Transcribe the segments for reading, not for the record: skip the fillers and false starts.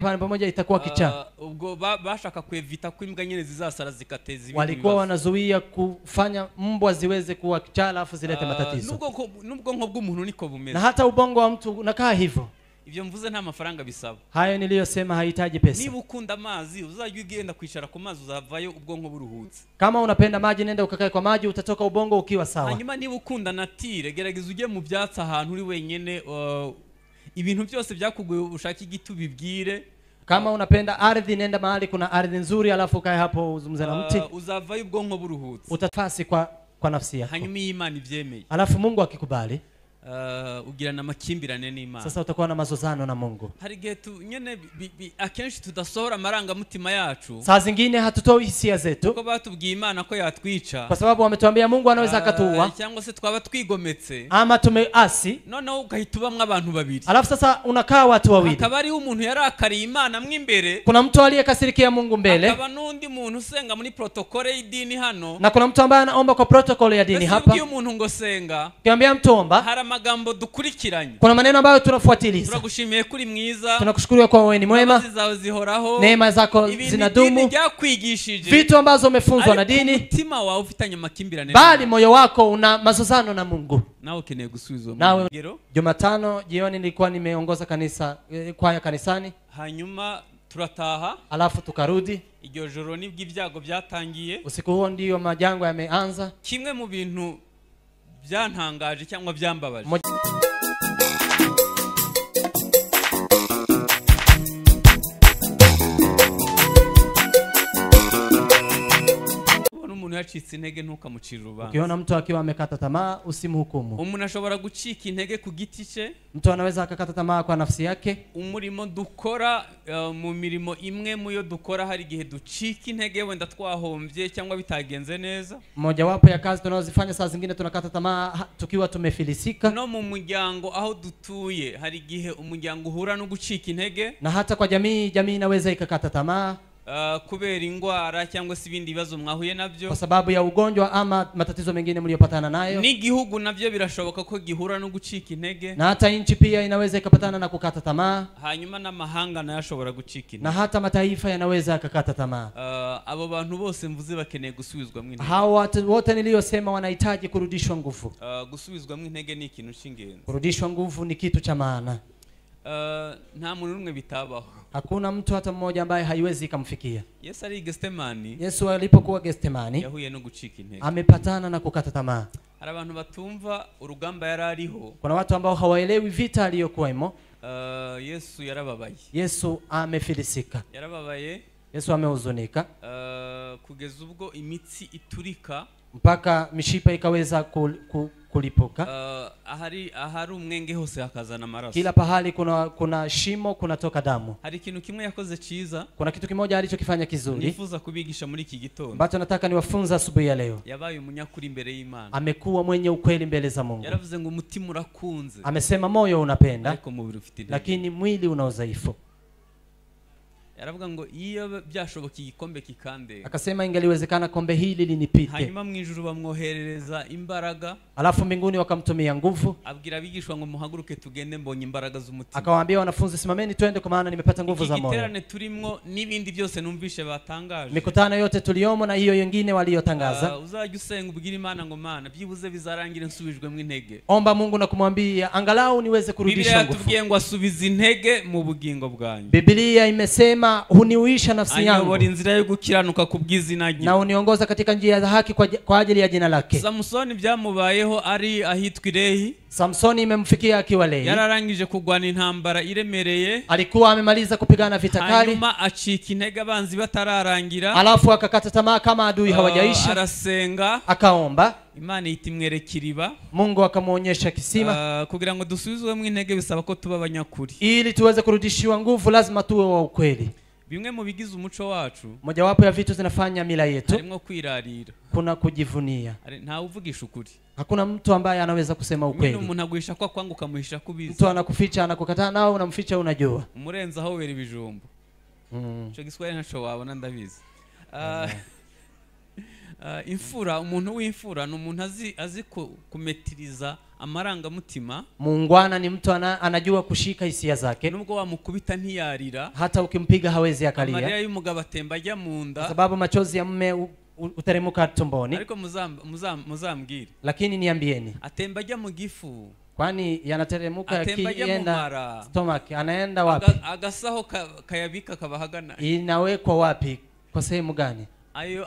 pale pamoja itakuwa kichaa. Ubwo bashaka kwevita ko imbwa nyene zizasara zikateza ibintu. Walikuwa wanazuia kufanya mbwa ziweze kuwa kichaa alafu zilete matatizo. Nubwo bw'umuntu niko bumeze. Na hata ubongo wa mtu unakaa hivyo. Ibyo mvuze nta mafaranga bisaba. Hayo niliyosema haihitaji pesa. Niba ukunda amazi uzajya ugenda kwicara ku mazi uzavayo ubwonko buruhutse. Kama unapenda maji nenda ukakae kwa maji utatoka ubongo ukiwa sawa. Hanyuma niba ukunda natire gerageza ujye mu byatsi ahantu uri wenyene, ibintu byose byakuguye ushaka igiti ubibwire. Kama unapenda ardhi nenda mahali kuna ardhi nzuri alafu ukae hapo uzungumze na mti. Uzavayo ubwonko buruhutse. Utafasi kwa nafsi yako. Hanyuma Imana ibyemeye. Alafu Mungu akikubali ugirana amakimbirane n'Imana. Sasa utakuwa na mazozano na Mungu. Hari gihe nyene akenshi tudasohora amarangamutima yacu. Saa zingine hatutoi hisia zetu. Kuko batubwiye Imana ko yatwica. Kwa sababu wametuambia Mungu anaweza akatuua. Cyangwa se twaba twigometse. Ama tumeasi. Noneho ugahita ubamwe abantu babiri. Alafu sasa unakaa watu wawili. Hakaba ari umuntu yarakariye Imana mwimbere. Kuna mtu aliyekasirikia Mungu mbele. Hakaba n'undi muntu usenga muri protokole y'idini hano. Na kuna mtu ambaye anaomba kwa protokole ya dini hapa. Iyo umuntu ngo senga. Ukiambia mtu omba. Hari amagambo dukurikiranye. Kuna maneno ambayo tunafuatiliza. Turagushimiye kuri mwiza. Tunakushukuru kwa wewe ni mwema. Neema zako zinadumu. Vitu ambazo umefunzwa na dini. Umutima wawe ufitanye amakimbirane. Bali moyo wako una mazozano na Mungu. Nawe ukeneye gusubizwa mu rugero. Jumatano jioni nilikuwa nimeongoza kanisa kwaya kanisani. Hanyuma turataha. Alafu tukarudi. Iryo joro nibwo ibyago byatangiye. Usiku huo ndio majangwa yameanza. Kimwe mu bintu byantangaje cyangwa byambabaje. Ubona umuntu yacitse intege ntukamucira urubanza. Ukiona mtu akiwa amekata tamaa usimhukumu. Umuntu ashobora gucika intege ku giti cye. Mtu anaweza akakata tamaa kwa nafsi yake. Umurimo dukora mu mirimo imwe muyo dukora hari gihe ducika intege wenda twahombye cyangwa bitagenze neza. Mojawapo ya kazi tunazozifanya saa zingine tunakata tamaa tukiwa tumefilisika. No mu muryango aho dutuye hari gihe umuryango uhura no gucika intege. Na hata kwa jamii, jamii inaweza ikakata tamaa. Kubera ingwara cyangwa se ibindi bibazo mwahuye nabyo. Kwa sababu ya ugonjwa ama matatizo mengine mliyopatana nayo. N'igihugu navyo birashoboka ko gihura no gucika intege. Na hata nchi pia inaweza ikapatana na kukata tamaa. Hanyuma n'amahanga nayo ashobora gucika intege. Na hata mataifa yanaweza yakakata tamaa. Abo bantu bose mvuze bakeneye gusubizwamo intege. Hao watu wote niliyosema wanahitaji kurudishwa nguvu. Gusubizwamo intege ni ikintu cy'ingenzi. Kurudishwa nguvu ni kitu cha maana. Nta muntu n'umwe bitabaho. Hakuna mtu hata mmoja ambaye haiwezi ikamfikia. Yesu ari Getsemani. Yesu alipokuwa Getsemani yahuye no gucika intege. Amepatana na kukata tamaa. Hari abantu batumva urugamba yarariho. Kuna watu ambao hawaelewi vita aliyokuwemo. Yesu yarababaye. Yesu amefilisika. Yarababaye. Yesu amehuzunika. Kugeza ubwo imitsi iturika mpaka mishipa ikaweza kulipuka. Ahari umwenge hose hakazana amaraso. Kila pahali kuna shimo kunatoka damu. Hari ikintu kimwe yakoze cyiza. Kuna kitu kimoja alichokifanya kizuri. Nifuza kubigisha muri iki gitondo. Ambacho nataka niwafunza asubuhi ya leo. Yabaye umunyakuri imbere y'Imana. Amekuwa mwenye ukweli mbele za Mungu. Yaravuze ngo umutima urakunze. Amesema moyo unapenda. Ariko umubiri ufite intege. Lakini mwili una udhaifu. Yaravuga ngo iyo byashoboka igikombe kikande. Akasema ingeliwezekana kombe hili linipite. Hanyuma mu ijuru bamwoherereza imbaraga. Alafu mbinguni wakamtumia nguvu. Abwira abigishwa ngo muhaguruke tugende mbonye imbaraga z'umutima. Akawaambia wanafunzi simameni twende kwa maana nimepata nguvu za moyo. Igiterane turimo n'ibindi byose numvishe batangaje. Mikutano yote tuliomo na hiyo nyingine waliotangaza. Uzajya usenga ubwira Imana ngo Mana byibuze bizarangire nsubijwemo intege. Omba Mungu na kumwambia angalau niweze kurudishwa nguvu. Biblia yatubwiye ngo asubize intege mu bugingo bwanyu. Biblia imesema huniuisha nafsi yangu. Anyobora inzira yo gukiranuka kubw'izina rye. Na uniongoza katika njia za haki kwa ajili ya jina lake. Samsoni byamubayeho ari ahitwa Lehi. Samsoni imemfikia akiwa Lehi. Yararangije kugwana intambara iremereye. Alikuwa amemaliza kupigana vita kali. Hanyuma acika intege abanzi batararangira. Alafu akakata tamaa kama adui hawajaisha. Arasenga. Akaomba. Imana itimwereka iriba. Mungu akamuonyesha kisima. Kugira ngo dusubizwemo intege bisaba ko tuba abanyakuri. Ili tuweze kurudishiwa nguvu lazima tuwe wa ukweli. Bimwe mu bigize umuco wacu, mojawapo ya vitu zinafanya mila yetu, harimo kwirarira. Kuna kujivunia. Nta uvugisha ukuri. Hakuna mtu ambaye anaweza kusema ukweli. Umuntu aguhisha kwa kwangu ukamuhisha kubizi. Mtu anakuficha, anakukataa, nao unamficha unajua. Umurenza aho wera ibijumba. Ico giswahili ntaco wabona ndabizi. Imfura, umuntu w'imfura ni umuntu azi kumetiriza amarangamutima. Muungwana ni mtu anajua kushika hisia zake. Nubwo wamukubita ntiyarira, hata ukimpiga hawezi akalia. Amarira y'umugabo atemba ajya mu nda, sababu machozi ya mume uteremuka tumboni. Ariko muzambwire. Lakini niambieni, atemba ajya mu gifu, kwani yanateremuka yakienda stomach, anaenda wapi? Agasaho kayabika kabahagana. Inawekwa wapi? Kwa sehemu gani?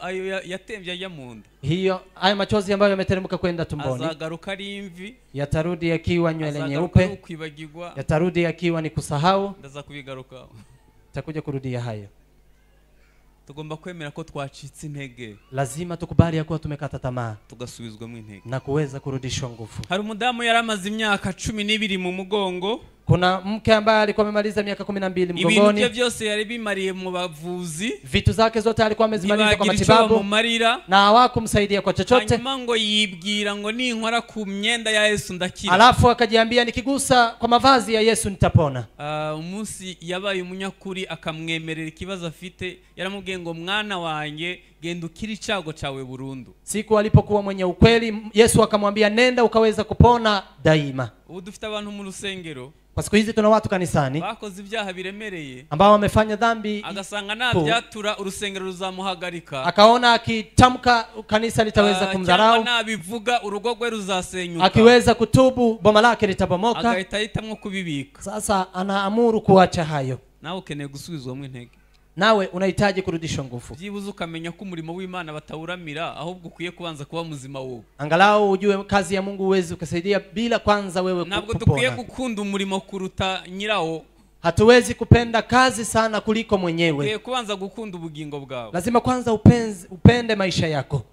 Ayo yatembye ajya mu nda. Hiyo hayo machozi ambayo yameteremka kwenda tumboni, azagaruka ari imvi, yatarudi yakiwa nywele nyeupe, yatarudi yakiwa ni kusahau. Ndaza kubigaruka, takuja kurudia hayo. Tugomba kwemera ko twacitse intege. Lazima tukubali ya kuwa tumekata tamaa, tugasubizwamo intege na kuweza kurudishwa nguvu. Hari umudamu yaramaze imyaka 12 mu mugongo. Kuna mke ambaye alikuwa amemaliza miaka 12 mgongoni. Ibintu bye byose yari bimariye mu bavuzi. Vitu zake zote alikuwa amezimaliza kwa matibabu, na hawakumsaidia kwa chochote. Hanyuma ngo yibwira ngo ninkora ku myenda ya Yesu ndakira. Alafu akajiambia nikigusa kwa mavazi ya Yesu nitapona. Umunsi yabaye umunyakuri akamwemerera ikibazo afite, yaramubwiye ngo mwana wanjye genda ukiri icyago cyawe burundu. Siku alipokuwa mwenye ukweli, Yesu akamwambia nenda ukaweza kupona daima. Ubu dufite abantu mu rusengero, kwa siku hizi tuna watu kanisani bakoze ibyaha biremereye, ambao wamefanya dhambi, agasanga nabyatura urusengero ruzamuhagarika, akaona akitamka kanisa litaweza kumdharau, nabivuga urugo rwe ruzasenyuka, akiweza kutubu boma lake litabomoka, agahita ahitamwo kubibika. Sasa anaamuru kuacha hayo. Nawe ukeneye gusubizwamo intege. Nawe unahitaji kurudishwa nguvu. Byibuze ukamenya ko umurimo w'Imana batawuramira, ahubwo ukwiye kubanza kuba muzima wowe. Angalau ujue kazi ya Mungu uweze ukasaidia bila kwanza wewe kupona. Ntabwo dukwiye gukunda umurimo kuruta nyirawo. Hatuwezi kupenda kazi sana kuliko mwenyewe. Ukwiye kubanza gukunda ubugingo bwawe. Lazima kwanza upende maisha yako.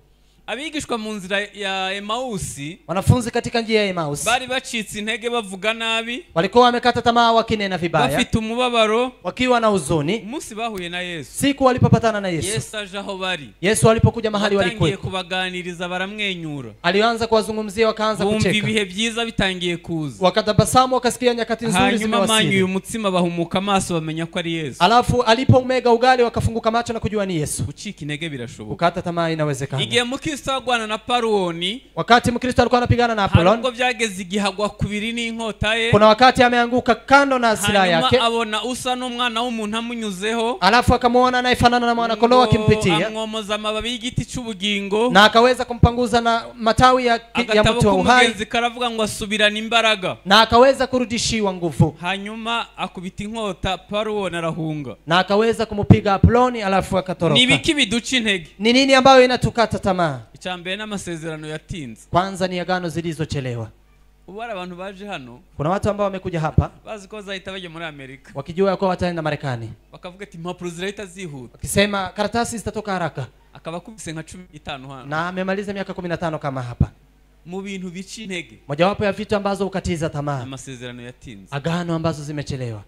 Abigishwa mu nzira ya Emausi, wanafunzi katika njia ya Emausi, bari bacitse intege bavuga nabi, walikuwa wamekata tamaa wakinena vibaya, bafite umubabaro, wakiwa na huzuni. Umunsi bahuye na Yesu, siku walipopatana na Yesu, Yesu aje aho bari, Yesu alipokuja mahali walikuwa, batangiye kubaganiriza baramwenyura, alianza kuwazungumzia wakaanza kucheka, bumva ibihe byiza bitangiye kuza, wakatabasamu, wakasikia nyakati nzuri zimewasili. Hanyuma manyuye umutsima bahumuka amaso bamenya ko ari Yesu. Alafu alipoumega ugali wakafunguka macho na kujua ni Yesu. Gucika intege birashoboka. Kukata tamaa inawezekana. Igihe Mukristo agwana na Paruoni, wakati Mkristo alikuwa anapigana na Apollon, nubwo byageze igihe agwa kubiri n'inkota ye, kuna wakati ameanguka kando na silaha yake, abona usa n'umwana w'umuntu amunyuzeho, alafu akamuona anayefanana na mwana kondoo akimpitia, amwomoza amababi y'igiti cy'ubugingo, na akaweza kumpanguza na matawi ya mti wa uhai, karavuga ngo asubirana imbaraga, na akaweza kurudishiwa nguvu. Hanyuma akubita inkota Paruoni arahunga, na akaweza kumupiga Apolloni alafu akatoroka. Nibiki biduca intege? Ni nini ambayo inatukata tamaa? Icyambere n'amasezerano yatinze. Kwanza ni agano zilizochelewa. Ubu hari abantu baje hano, kuna watu ambao wamekuja hapa bazi ko bazahita bajya muri Amerika, wakijua kwa wataenda Marekani, bakavuga ati impapuro zirahita zihuta, wakisema karatasi zitatoka haraka, akaba akubise nka 15 hano, na amemaliza miaka 15 kama hapa. Mu bintu bica intege, mojawapo ya vitu ambazo ukatiza tamaa, amasezerano yatinze, agano ambazo zimechelewa.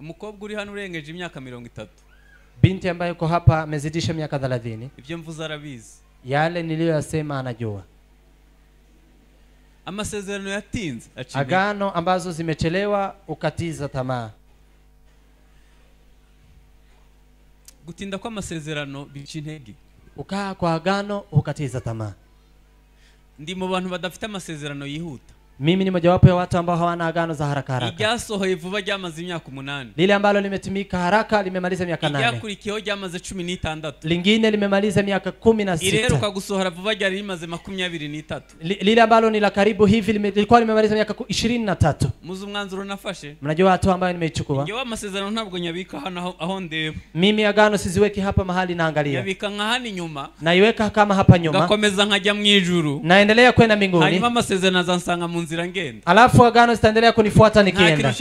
Umukobwa uri hano urengeje imyaka 30, binti ambaye yuko hapa amezidisha miaka 30, ibyo mvuze arabizi, yale niliyoyasema anajua. Amasezerano yatinze, agano ambazo zimechelewa ukatiza tamaa. Gutinda kwa amasezerano bica intege. Ukaa kwa agano ukatiza tamaa. Ndi mu bantu badafite amasezerano yihuta. Mimi ni mojawapo ya watu ambao hawana agano za haraka haraka. Iryasohoye vuba ryamaze imyaka 8. Lile ambalo limetimika haraka limemaliza miaka 8. Iryakurikiyeho ryamaze 16. Lingine limemaliza miaka 16. Ireruka gusohora vuba ryari rimaze 23. Lile ambalo ni la karibu hivi lilikuwa limemaliza miaka 23. Muzi umwanzuro nafashe? Mnajua hatua ambayo nimeichukua? Ngewe amasezerano ntabwo nyabika hano aho ndeba. Mimi agano siziweki hapa mahali naangalia. Nyabika nka hano inyuma. Naiweka kama hapa nyuma. Ngakomeza nkajya mu ijuru. Naendelea kwenda mbinguni. Hanyuma amasezerano azansanga mu nzira ngenda. Alafu agano zitaendelea kunifuata nikienda.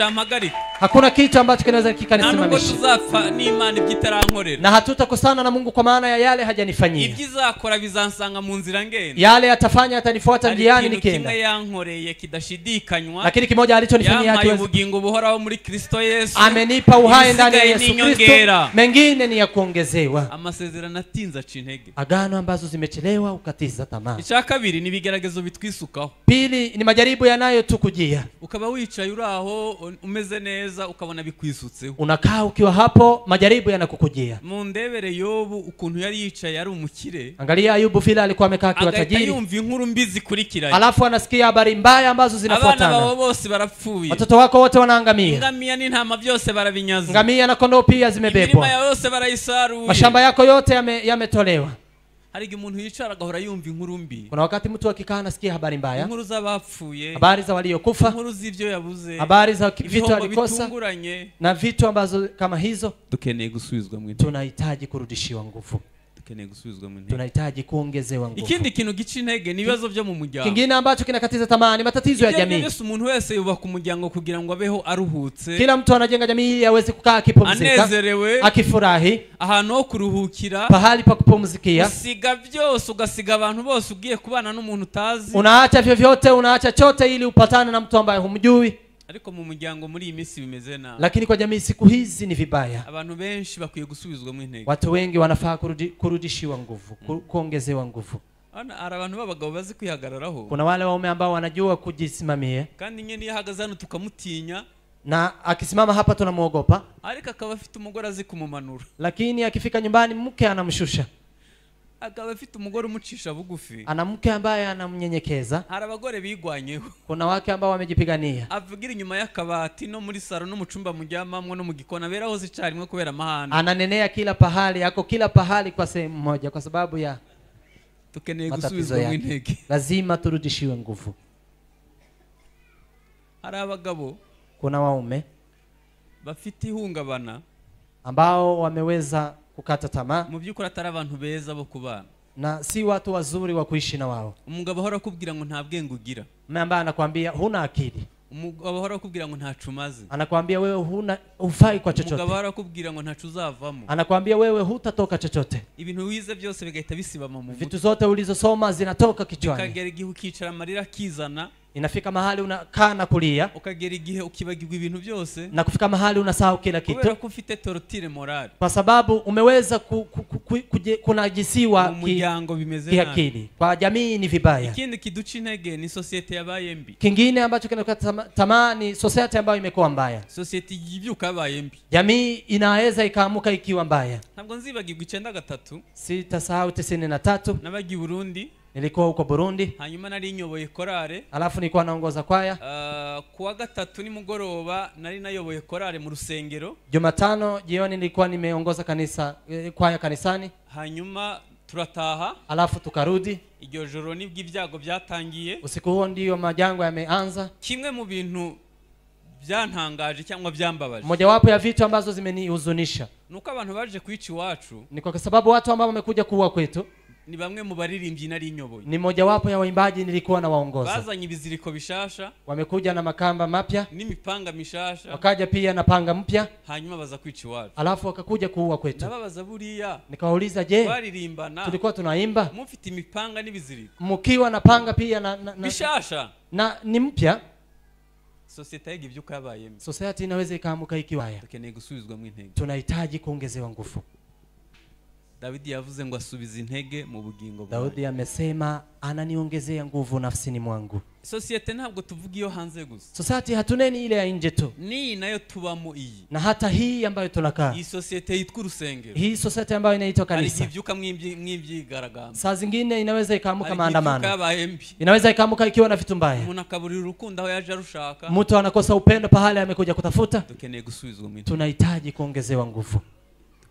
Hakuna kitu ambacho kinaweza kikanisimamisha. Tuzapfa n'Imana ibyitarankorera. Na hatutakosana na Mungu kwa maana ya yale hajanifanyia. Ibyizakora bizansanga mu nzira ngenda. Yale atafanya atanifuata njiani nikienda. Kimwe yankoreye kidashidikanywa. Lakini kimoja alichonifanyia hatuwezi. Ubugingo buhoraho muri Kristo Yesu. Amenipa uhai ndani ya Yesu Kristo. Mengine ni ya kuongezewa. Amasezerano atinza intege. Agano ambazo zimechelewa ukatiza tamaa. Icya kabiri ni ibigeragezo bitwisukaho. Pili ni majaribu Majaribu yanayotukujia. Ukaba wicaye uraho umeze neza ukabona bikwisutseho. Unakaa ukiwa hapo, majaribu yanakukujia. Mundebere Yobu ukuntu yari yicaye ari umukire. Angalia Ayubu vile alikuwa amekaa akiwa tajiri. Yumva inkuru mbi zikurikiranye. Alafu anasikia habari mbaya ambazo zinafuatana. Abana bawe bose barapfuye. Watoto wako wote wanaangamia. Ngamia n'intama byose barabinyaze. Ngamia na kondoo pia zimebebwa. Imirima yawe yose barayisaruye. Mashamba yako yote yametolewa. Hari igihe umuntu yicara agahora yumva inkuru mbi. Kuna wakati mtu akikaa anasikia habari mbaya. Inkuru z'abapfuye. Habari za waliokufa. Inkuru z'ibyo yabuze. Habari za vitu alikosa. Na vitu ambazo kama hizo. Dukeneye gusubizwa mu intege. Tunahitaji kurudishiwa nguvu. Dukeneye gusubizwa mu intege. Tunahitaji kuongezewa nguvu. Ikindi kintu gica intege ni ibibazo byo mu muryango. Kingine ambacho kinakatiza tamaa ni matatizo ya jamii. Ibyo umuntu wese yubaka umuryango kugira ngo abeho aruhutse. Kila mtu anajenga jamii ili aweze kukaa akipumzika. Anezerewe. Akifurahi. Ahantu ho kuruhukira. Pahali pa kupumzikia. Usiga byose ugasiga abantu bose ugiye kubana n'umuntu utazi. Unaacha vyovyote, unaacha chote ili upatane na mtu ambaye humjui. Ariko mu muryango muri iyi minsi bimeze nabi. Lakini kwa jamii siku hizi ni vibaya. Abantu benshi bakwiye gusubizwa mu intege. Watu wengi wanafaa kurudishiwa nguvu, kuongezewa nguvu. Ana abantu b'abagabo bazi kwihagararaho. Kuna wale waume ambao wanajua kujisimamia. Kandi nyene yahagaze hano tukamutinya. Na akisimama hapa tunamuogopa. Ariko akaba afite umugore azi kumumanura. Lakini akifika nyumbani mke anamshusha. Akaba afite umugore umucisha bugufi. Ana mke ambaye anamnyenyekeza. Hari abagore bigwanyeho. Kuna wake ambao wamejipigania. Avugira inyuma y'akabati no muri saro no mu cumba muryamamwo no mu gikona bera hose icarimwe kubera amahane. Ananenea kila pahali, yako kila pahali kwa sehemu moja kwa sababu ya dukeneye gusubizwa mu intege. Lazima turudishiwe nguvu. Hari abagabo, kuna waume bafite ihungabana ambao wameweza kukata tamaa. Mu byukuri atari abantu beza bo kubana. Na si watu wazuri wa kuishi na wao. Umugabo ahora akubwira ngo nta bwenge ugira. Mume ambaye anakuambia huna akili. Umugabo ahora akubwira ngo ntacu umaze. Anakuambia wewe huna hufai kwa chochote. Umugabo ahora akubwira ngo ntacu uzavamo. Anakuambia wewe hutatoka chochote. Ibintu wize byose bigahita bisibama mu mutwe. Vitu zote ulizosoma zinatoka kichwani. Ukagera igihe ukicara amarira akizana. Inafika mahali unakaa na kulia. Ukagera igihe ukibagirwa ibintu byose. Na kufika mahali unasahau kila kitu. Kubera ko ufite torture morale. Kwa sababu umeweza kunajisiwa kiakili. Kwa jamii ni vibaya. Ikindi kiduca intege ni societe yabaye mbi. Kingine ambacho kinakata tamaa ni society ambayo imekuwa mbaya. Societe yibyuka yabaye mbi. Jamii inaweza ikaamuka ikiwa mbaya. Ntabwo nzibagirwa 93. Sitasahau 93. Nabagiye Burundi. Nilikuwa huko Burundi. Hanyuma nari nyoboye korale. Alafu nilikuwa naongoza kwaya. Kuwa gatatu nimugoroba nari nayoboye korale mu rusengero. Jumatano jioni nilikuwa nimeongoza kanisa kwaya kanisani. Hanyuma turataha. Alafu tukarudi. Iryo joro nibwo ibyago byatangiye. Usiku huo ndio majangwa yameanza. Kimwe mu bintu byantangaje cyangwa byambabaje. Mojawapo ya vitu ambazo zimenihuzunisha. Nuko abantu baje kwica iwacu. Ni kwa sababu watu ambao wamekuja kuua kwetu. Ni bamwe mu baririmbyi nari nyoboye. Ni mojawapo ya waimbaji nilikuwa na waongoza. Bazanye ibiziriko bishasha. Wamekuja na makamba mapya. N'imipanga mishasha. Wakaja pia na panga mpya. Hanyuma baza kwica iwacu. Alafu wakakuja kuua kwetu. Ndababaza buriya. Nikawauliza, je, twaririmbana? Tulikuwa tunaimba? Mufite imipanga n'ibiziriko. Mkiwa na panga pia na bishasha. Na ni mpya. Societe y'ibyuka yabaye mbi. Society inaweza ikaamuka ikiwa haya. Dukeneye gusubizwa mu intege. Tunahitaji kuongezewa nguvu. Daudi yavuze ngo asubiza intege mu bugingo bwanjye. Daudi amesema ananiongezea nguvu nafsini mwangu. Societe ntabwo tuvuga iyo hanze gusa. Society hatuneni ile ya nje tu. Ni nayo tubamo iyi. Na hata hii ambayo tunakaa. Iyi societe yitwa urusengero. Hii society ambayo inaitwa kanisa. Hari ibyuka mw'imyigaragambyo. Saa zingine inaweza ikaamuka maandamano. Inaweza ikaamuka ikiwa na vitu mbaya. Umuntu akaburira urukundo aho yaje arushaka. Mtu anakosa upendo pahali amekuja kutafuta. Dukeneye gusubizwa mu intege. Tunahitaji kuongezewa nguvu.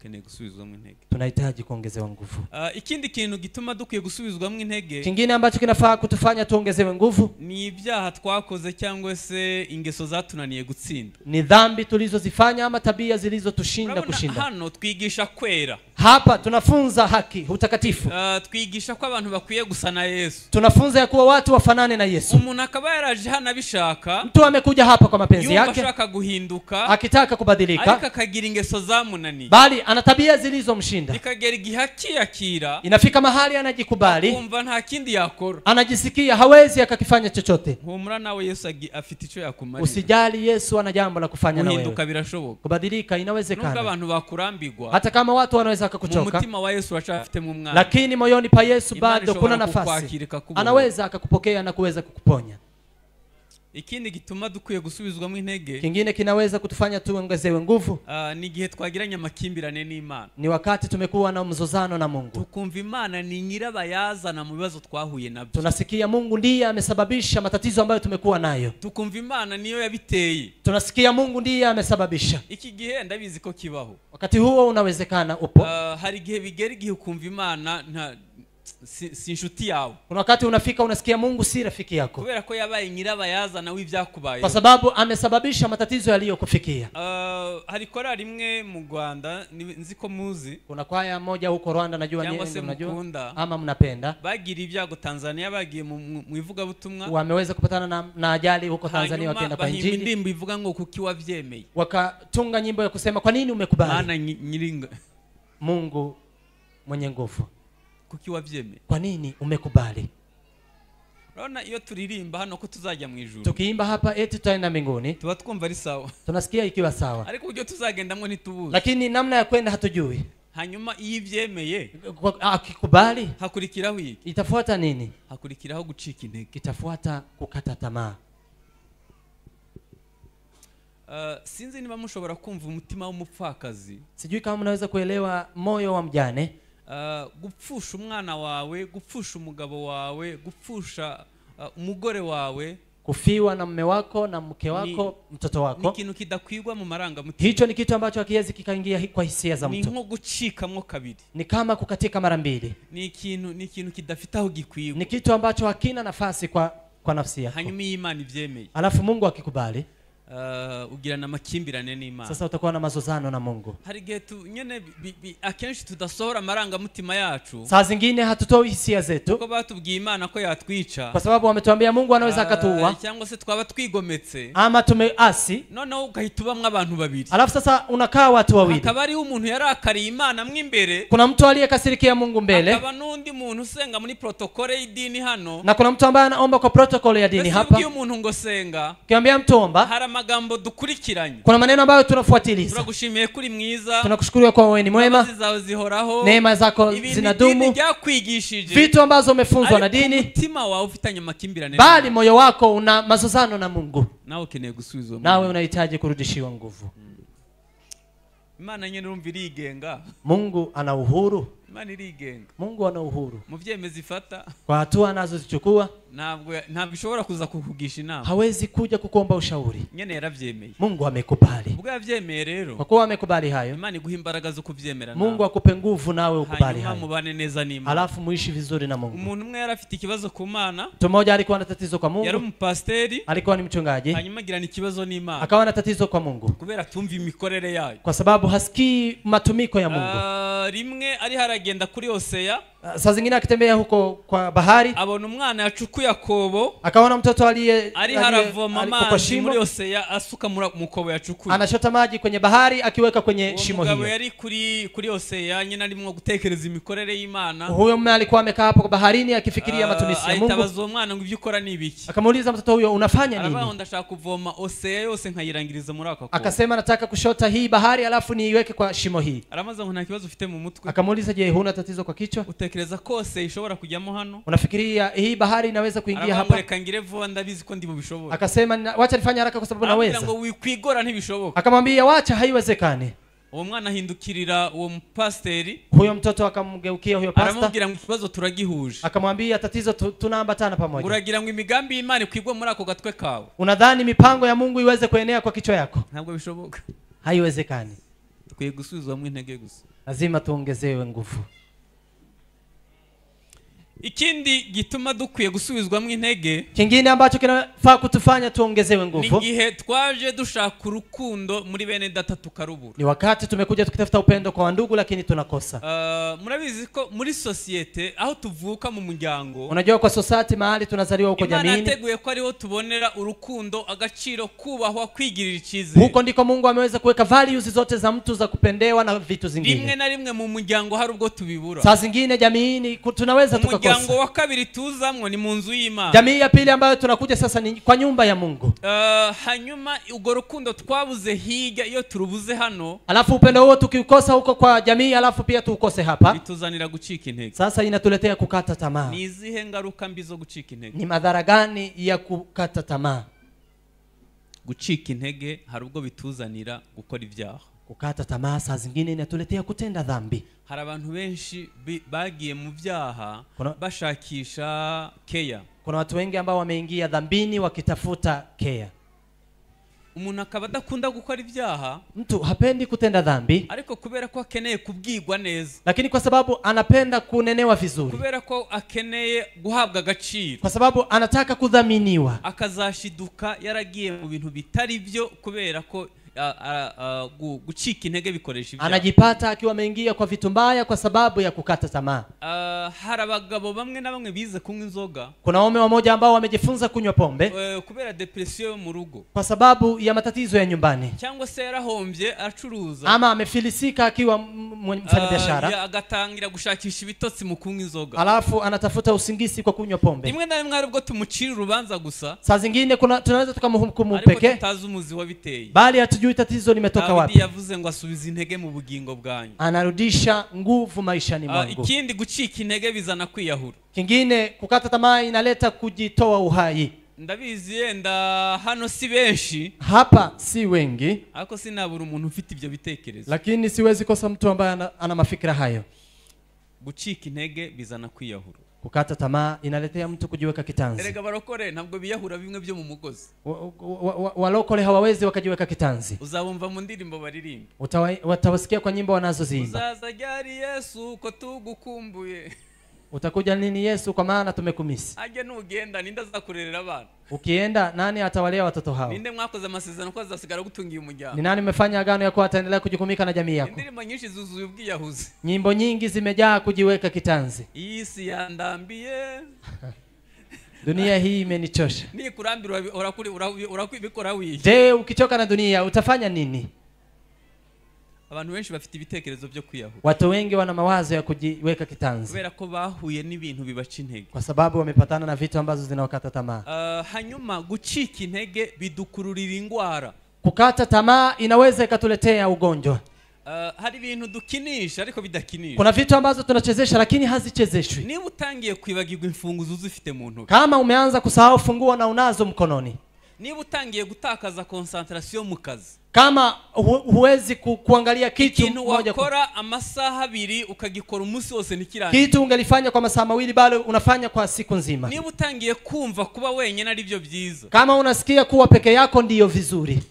Tunahitaji Tunahitaji kuongezewa nguvu. Ikindi kintu gituma dukwiye gusubizwamo intege. Kingine ambacho kinafaa kutufanya tuongezewe nguvu ni ibyaha twakoze cyangwa se ingeso zatunaniye gutsinda. Ni dhambi tulizozifanya ama tabia zilizotushinda kushinda. Hano twigisha kwera. Hapa tunafunza haki, utakatifu. Twigisha ko abantu bakwiye gusa na Yesu. Tunafunza ya kuwa watu wafanane na Yesu. Umuntu akaba yaraje hano abishaka. Mtu amekuja hapa kwa mapenzi yake. Ashaka guhinduka. Akitaka kubadilika. Ariko akagira ingeso zamunaniye. Bali ana tabia zilizomshinda. Ikagera igihe akiyakira. Inafika mahali anajikubali. Kumva nta kindi yakora. Anajisikia hawezi akakifanya chochote. Humura nawe Yesu afite icyo yakumarira. Usijali, Yesu ana jambo la kufanya na wewe. Guhinduka birashoboka. Kubadilika inawezekana. Nubwo abantu bakurambirwa. Hata kama watu wanaweza kukuchoka. Mutima wa Yesu achafite mu mwana. Lakini moyoni pa Yesu bado kuna nafasi. Anaweza akakupokea na kuweza kukuponya. Ikindi gituma dukwiye gusubizwamo intege, Kingine kinaweza kutufanya tuongezewe nguvu, ni igihe twagiranye amakimbirane n'Imana. Ni wakati tumekuwa na mzozano na Mungu. Tukumva Imana ni nyirabayazana mu bibazo twahuye nabyo. Tunasikia Mungu ndiye amesababisha matatizo ambayo tumekuwa nayo. Tukumva Imana niyo yabiteye. Tunasikia Mungu ndiye amesababisha. Iki gihe ndabizi ko kibaho. Wakati huo unawezekana upo. Hari igihe bigera igihe ukumva Imana nta si inshuti yawe. Kuna wakati unafika unasikia Mungu si rafiki yako. Kubera ko yabaye nyirabayazana w'ibyakubaye. Kwa sababu amesababisha matatizo yaliyokufikia. Hari korali imwe mu Rwanda nzi ko muzi. Kuna kwaya moja huko Rwanda najua nyinyi mnajua ama mnapenda. Bagira ibyago Tanzania bagiye mu ivugabutumwa. Wameweza kupatana na ajali huko Tanzania wakienda kwa injili. Indirimbo ivuga ngo kuki wavyemeye. Wakatunga nyimbo ya kusema kwa nini umekubali? Maana nyiringa Mungu mwenye nguvu. Kuki wavyemeye? Kwa nini umekubali? Urabona iyo turirimba hano ko tuzajya mu ijuru. Tukiimba hapa eti tutaenda mbinguni. Tuba twumva ari sawa. Tunasikia ikiwa sawa. Ariko uburyo tuzagendamwo ntitubuzi. Lakini namna ya kwenda hatujui. Hanyuma iyo ivyemeye akikubali hakurikiraho iki? Itafuata nini? Hakurikiraho gucika intege. Itafuata kukata tamaa. Sinzi niba mushobora kumva umutima w'umupfakazi. Sijui kama mnaweza kuelewa moyo wa mjane. Gupfusha umwana wawe, gupfusha umugabo wawe, gupfusha umugore wawe, kufiwa na mume wako na mke wako, mtoto wako. Ni kintu kidakwigwa mu marangamutima. Hicho ni kitu ambacho hakiwezi kikaingia kwa hisia za mtu. Ni nko gucikamwo kabiri. Ni kama kukatika mara mbili. Ni ikintu kidafite aho gikwigwa. Ni kitu ambacho hakina nafasi kwa nafsi yako. Hanyuma Imana ivyemeye. Alafu Mungu akikubali, ugirana amakimbirane n'Imana. Sasa utakuwa na mazozano na Mungu. Hari igihe nyene akenshi tudasohora amarangamutima yacu. Saa zingine hatutoi hisia zetu. Kuko batubwiye Imana ko yatwica. Kwa sababu wametuambia Mungu anaweza akatuua. Cyangwa se twaba twigometse. Ama tumeasi. Noneho ugahita ubamwe abantu babiri. Alafu sasa unakaa watu wawili. Hakaba ari umuntu yarakariye Imana mwimbere. Kuna mtu aliyekasirikia Mungu mbele. Hakaba n'undi muntu usenga muri protokole y'idini hano. Na kuna mtu ambaye anaomba kwa protokole ya dini hapa. Mbese umuntu ngo senga. Ukiambia mtu omba. Hari amagambo dukurikiranye. Kuna maneno ambayo tunafuatiliza. Tunakushimiye kuri mwiza. Tunakushukuru kwa wewe ni mwema. Imbabazi zawe zihoraho. Neema zako zinadumu. Vitu ambazo umefunzwa na dini. Umutima wawe ufitanye amakimbirane. Bali moyo wako una mazozano na Mungu. Nawe ukeneye gusubizwa. Nawe unahitaji kurudishiwa nguvu. Imana nyene urumva irigenga. Mungu ana uhuru. Imana irigenga. Mungu ana uhuru. Mu vyemezo ifata. Kwa hatua anazozichukua. Ntabwo ishobora kuza kukugisha inama. Hawezi kuja kukuomba ushauri. Nyene yaravyemeye. Mungu amekubali. Ubwo yavyemeye rero. Kwa kuwa amekubali hayo. Imana iguha imbaraga zo kuvyemera. Mungu akupe nguvu nawe ukubali hayo. Hanyuma mubane neza n'Imana. Alafu muishi vizuri na Mungu. Umuntu umwe yarafite ikibazo ku Mana. Mtu mmoja alikuwa na tatizo kwa Mungu. Yari umupasteri. Alikuwa ni mchungaji. Hanyuma agirana ikibazo n'Imana. Akawa na tatizo kwa Mungu. Kubera tumva imikorere yayo. Kwa sababu hasikii matumiko ya Mungu. Rimwe ari haragenda kuri Hosea. Saa zingine akitembea huko kwa bahari, abona umwana yacukuye akobo, akaona mtoto aliye ari haravoma amazi muri Hosea asuka mu kobo yacukuye, anachota maji kwenye bahari akiweka kwenye shimo hiyo. Umugabo yari kuri Hosea nyine arimo gutekereza imikorere y'Imana. Huyo mume alikuwa amekaa hapo kwa baharini akifikiria matumizi ya Mungu. Ahita abaza umwana ngo ibyo ukora ni ibiki? Akamuuliza mtoto huyo unafanya nini? Aravuga ndashaka kuvoma Hosea yose nkayirangiriza muri aka kobo. Akasema nataka kushota hii bahari alafu niiweke kwa shimo hii. Aramaza ngo nta kibazo ufite mu mutwe. Akamuuliza je, huna tatizo kwa kichwa? Utekereza kose ishobora kujyamo hano? Unafikiria hii bahari inaweza kuingia hapa? Reka ngire vuba ndabizi ko ndi bubishobora. Akasema wacha nifanye haraka kwa sababu naweza. Ngo wikwigora ntibishoboka. Akamwambia wacha, haiwezekani. Uwo mwana ahindukirira uwo mupasteri. Huyo mtoto akamgeukia huyo pastor. Aramubwira ngo ikibazo turagihuje. Akamwambia tatizo tunaambatana pamoja. Uragira ngo imigambi y'Imana ikwigwe muri ako gatwe kawe. Unadhani mipango ya Mungu iweze kuenea kwa kichwa yako? Ntabwo bishoboka. Haiwezekani. Tukwiye gusubizwamo intege gusa. Lazima tuongezewe nguvu. Ikindi gituma dukwiye gusubizwamo intege, kingine ambacho kinafaa kutufanya tuongezewe nguvu, ni gihe twaje dushaka urukundo muri bene data tukarubura. Ni wakati tumekuja tukitafuta upendo kwa ndugu lakini tunakosa. Murabizi ko muri societe aho tuvuka mu muryango, unajua kwa society mahali tunazaliwa huko jamii, Imana yateguye ko ariho tubonera urukundo, agaciro, kubahwa, kwigirira icyizere. Huko ndiko Mungu ameweza kuweka values zote za mtu za kupendewa na vitu zingine. Rimwe na rimwe mu muryango hari ubwo tubibura. Saa zingine jamiini tunaweza tukakosa. Muryango wa kabiri tuzamwo ni mu nzu y'Imana. Jamii ya pili ambayo tunakuja sasa ni kwa nyumba ya Mungu. Hanyuma ugo rukundo twabuze hirya iyo turubuze hano. Alafu upendo huo tukiukosa huko kwa jamii alafu pia tuukose hapa. Bituzanira gucika intege. Sasa inatuletea kukata tamaa. Ni izihe ngaruka mbi zo gucika intege? Ni madhara gani ya kukata tamaa? Gucika intege hari ubwo bituzanira gukora ibyaha. Kukata tamaa saa zingine inatuletea kutenda dhambi. Hari abantu benshi bagiye mu byaha bashakisha keya. Kuna watu wengi ambao wameingia dhambini wakitafuta kea. Umuntu akaba adakunda gukora ibyaha. Mtu hapendi kutenda dhambi. Ariko kubera ko akeneye kubwirwa neza. Lakini kwa sababu anapenda kunenewa vizuri. Kubera ko akeneye guhabwa agaciro. Kwa sababu anataka kudhaminiwa. Akazashiduka yaragiye mu bintu bitari byo kubera ko gucika intege bikoresha ibyaha. Anajipata akiwa ameingia kwa vitu mbaya kwa sababu ya kukata tamaa. Hari abagabo bamwe na bamwe bize kunywa inzoga. Kuna waume wamoja ambao wamejifunza kunywa pombe. Kubera depression mu rugo. Kwa sababu ya matatizo ya nyumbani. Cyangwa se yarahombye acuruza. Ama amefilisika akiwa mfanyabiashara. Agatangira gushakisha ibitotsi mu kunywa inzoga. Alafu anatafuta usingizi kwa kunywa pombe. Rimwe na rimwe aribwo tumucira urubanza gusa. Saa zingine kuna tunaweza tukamhukumu pekee. Ariko tutazi umuzi wabiteye. Bali hatujui tatizo limetoka wapi. Yavuze ngo asubiza intege mu bugingo bwanyu. Anarudisha nguvu maishani mwangu. Ikindi gucika intege bizana kwiyahura. Kingine kukata tamaa inaleta kujitoa uhai. Ndabizi yenda hano si benshi. Hapa si wengi. Ariko sinabura umuntu ufite ibyo bitekerezo. Lakini siwezi kosa mtu ambaye ana mafikira hayo. Gucika intege bizana kwiyahura. Kukata tamaa inaletea mtu kujiweka kitanzi. Erega barokore ntabwo biyahura bimwe byo mu mugozi. Walokole hawawezi wakajiweka kitanzi. Uzabumva mu ndirimbo baririmba. Watawasikia kwa nyimbo wanazoziimba. Uzaza ryari Yesu ko tugukumbuye. Utakuja nini Yesu kwa maana tumekumisi. Aje nugenda ninde azakurerera abana? Ukienda nani atawalea watoto hao? Ninde mwakoze amasezerano ko azasigara gutungiye umuryango? Ni nani mmefanya agano ya kuwa ataendelea kujukumika na jamii yako? Indirimbo nyinshi zuzuye ubwiyahuzi. Nyimbo nyingi zimejaa kujiweka kitanzi. Isi yandambiye. Dunia hii imenichosha. Nikurambira urakwibikora wiye. Je, ukichoka na dunia utafanya nini? Abantu benshi bafite ibitekerezo byo kwiyahura. Watu wengi wana mawazo ya kujiweka kitanzi. Kubera ko bahuye n'ibintu bibaca intege. Kwa sababu wamepatana na vitu ambazo zinawakata tamaa. Hanyuma gucika intege bidukururira ingwara. Kukata tamaa inaweza ikatuletea ugonjwa. Hari ibintu dukinisha ariko bidakinisha. Kuna vitu ambazo tunachezesha lakini hazichezeshwi. Niba utangiye kwibagirwa imfunguzo uzifite mu ntoki. Kama umeanza kusahau funguo na unazo mkononi. Niba utangiye gutakaza concentration mu kazi. Kama huwezi kuangalia kitu moja wakora amasaha abiri ukagikora umunsi wose nikirangiye. Kitu ungelifanya kwa masaa mawili bado unafanya kwa siku nzima. Niba utangiye kumva kuba wenyine ari byo byiza. Kama unasikia kuwa peke yako ndiyo vizuri.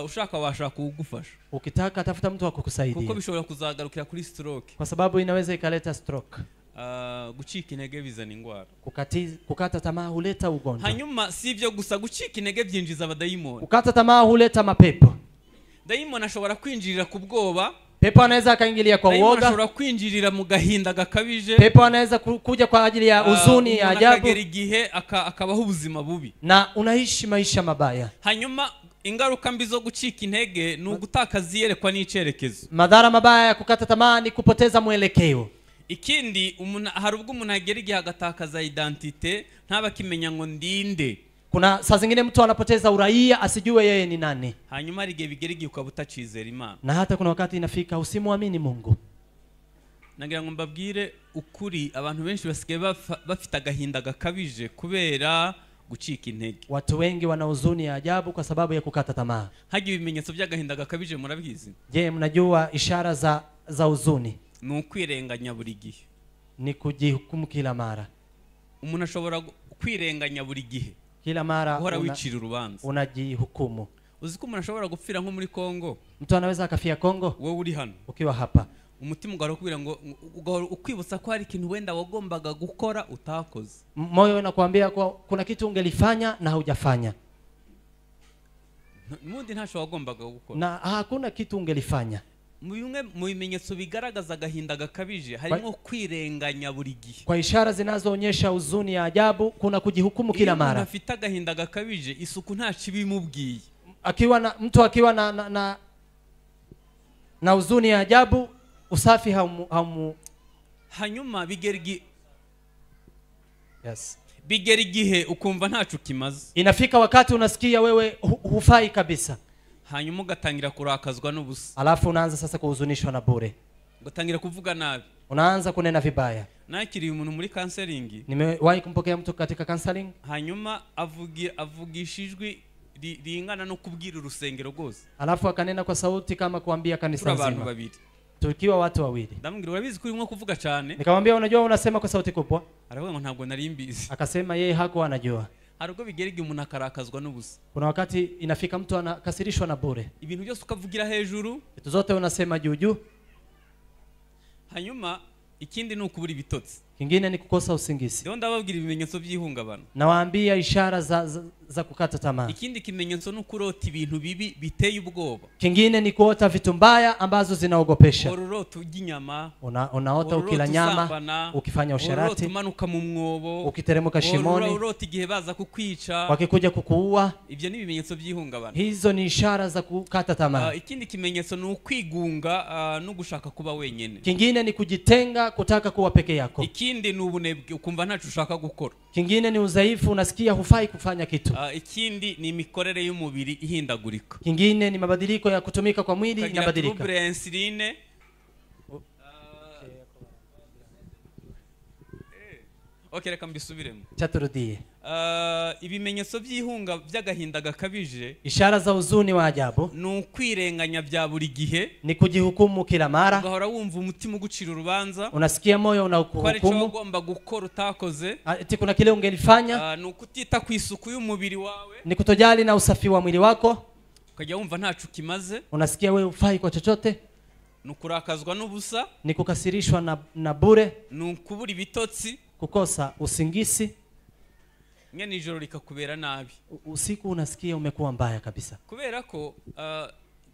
Ushaka washaka kugufasha. Ukitaka tafuta mtu wa kukusaidia. Kuko bishobora kuzagarukira kuri stroke. Kwa sababu inaweza ikaleta stroke. Gucika intege bizana ingwara. Kukata tamaa huleta ugonjwa. Hanyuma si ibyo gusa, gucika intege byinjiza abadayimoni. Kukata tamaa huleta mapepo. Dayimoni ashobora kwinjirira ku bwoba. Pepo anaweza akaingilia kwa uoga. Ashobora kwinjirira mu gahinda gakabije. Pepo anaweza kuja kwa ajili ya huzuni ya ajabu. Akagera igihe akabaho ubuzima bubi. Na unaishi maisha mabaya. Hanyuma ingaruka mbi zo gucika intege ni ugutakaza iyerekwa n'icerekezo. Madhara mabaya ya kukata tamaa ni kupoteza mwelekeo. Ikindi hari ubwo umuntu agera igihe agatakaza identite ntabakimenya ngo ndinde. Kuna saa zingine mtu anapoteza uraia asijue yeye ni nani. Hanyuma hari igihe bigera igihe ukaba utacizera Imana. Na hata kuna wakati inafika usimuamini Mungu. Nagira ngo mbabwire ukuri, abantu benshi basigaye bafite agahinda gakabije kubera gucika intege. Watu wengi wana huzuni ya ajabu kwa sababu ya kukata tamaa. Hagiye ibimenyetso by'agahinda gakabije murabizi? Je, mnajua ishara za huzuni? Ni ukwirenganya buri gihe. Ni kujihukumu kila mara. Umuntu ashobora kwirenganya buri gihe. Kila mara unajihukumu. Uzi ko umuntu ashobora gupfira nko muri Kongo? Mtu anaweza akafia Kongo? Wewe uri hano. Ukiwa hapa. Umutima ugahora ukubwira ngo ugahora ukwibutsa ko hari ikintu wenda wagombaga gukora utakoze. Moyo unakuambia kwa kuna kitu ungelifanya na hujafanya. Mundi ntasho wagombaga gukora. Na hakuna kitu ungelifanya. Bimwe mu bimenyetso bigaragaza agahinda gakabije harimo kwirenganya buri gihe. Kwa ishara zinazoonyesha huzuni ya ajabu kuna kujihukumu kila mara. Umuntu afite agahinda gakabije isuku nta kibimubwiye. Akiwa na mtu akiwa na huzuni ya ajabu usafi haumu. Hanyuma bigera igihe ukumva ntacu kimaze. Inafika wakati unasikia wewe hufai kabisa. Hanyuma ugatangira kurakazwa n'ubusa. Alafu unaanza sasa kuhuzunishwa na bure. Ugatangira kuvuga nabi. Unaanza kunena vibaya. Nakiriye umuntu muri counseling. Nimewahi kumpokea mtu katika counseling. Hanyuma avugishijwe ringana no kubwira urusengero rwose. Alafu akanena kwa sauti kama kuambia kanisa nzima. Tukiwa watu wawili. Ndamubwira urabizi ko urimo kuvuga cyane. Nikamwambia unajua unasema kwa sauti kubwa. Aravuga ngo ntabwo nari mbizi. Akasema yeye hakuwa anajua. Hari ubwo bigera igihe umuntu akarakazwa n'ubusa. Kuna wakati inafika mtu anakasirishwa na bure. Ibintu byose ukavugira hejuru. Vitu zote unasema juu juu. Hanyuma ikindi ni ukubura ibitotsi. Kingine ni kukosa usingizi. Ndio ndababwira ibimenyetso by'ihungabana. Nawaambia ishara za kukata tamaa. Ikindi kimenyetso ni ukurota ibintu bibi biteye ubwoba. Kingine ni kuota vitu mbaya ambazo zinaogopesha. Urota urya inyama. Unaota ukila nyama, ukifanya usherati. Urota umanuka mu mwobo, ukiteremuka shimoni. Urota igihe baza kukwica. Wakikuja kukuua. Ibyo ni ibimenyetso by'ihungabana. Hizo ni ishara za kukata tamaa. Ikindi kimenyetso ni ukwigunga no gushaka kuba wenyine. Kingine ni kujitenga, kutaka kuwa peke yako. Ikindi ni ubunebwe, ukumva ntacu ushaka gukora. Kingine ni udhaifu, unasikia hufai kufanya kitu. Ikindi ni imikorere y'umubiri ihindagurika. Kingine ni mabadiliko ya kutumika kwa mwili inabadilika. Ukagira insuline. Okay, reka mbisubiremo. Chaturudie. Ibimenyetso by'ihunga by'agahinda gakabije. Ishara za huzuni wa ajabu. Ni ukwirenganya bya buri gihe. Ni kujihukumu kila mara. Ugahora wumva umutima ugucira urubanza. Unasikia moyo unakuhukumu. Ko ugomba gukora utakoze. Ati kuna kile ungelifanya. Ni ukutita ku isuku y'umubiri wawe. Ni kutojali na usafi wa mwili wako. Ukajya wumva ntacu kimaze. Unasikia wewe ufai kwa chochote. Ni ukurakazwa n'ubusa. Ni kukasirishwa na bure. Ni ukubura ibitotsi. Kukosa usingizi. Nyene ijoro rikakubera nabi. Usiku unasikia umekuwa mbaya kabisa. Kubera ko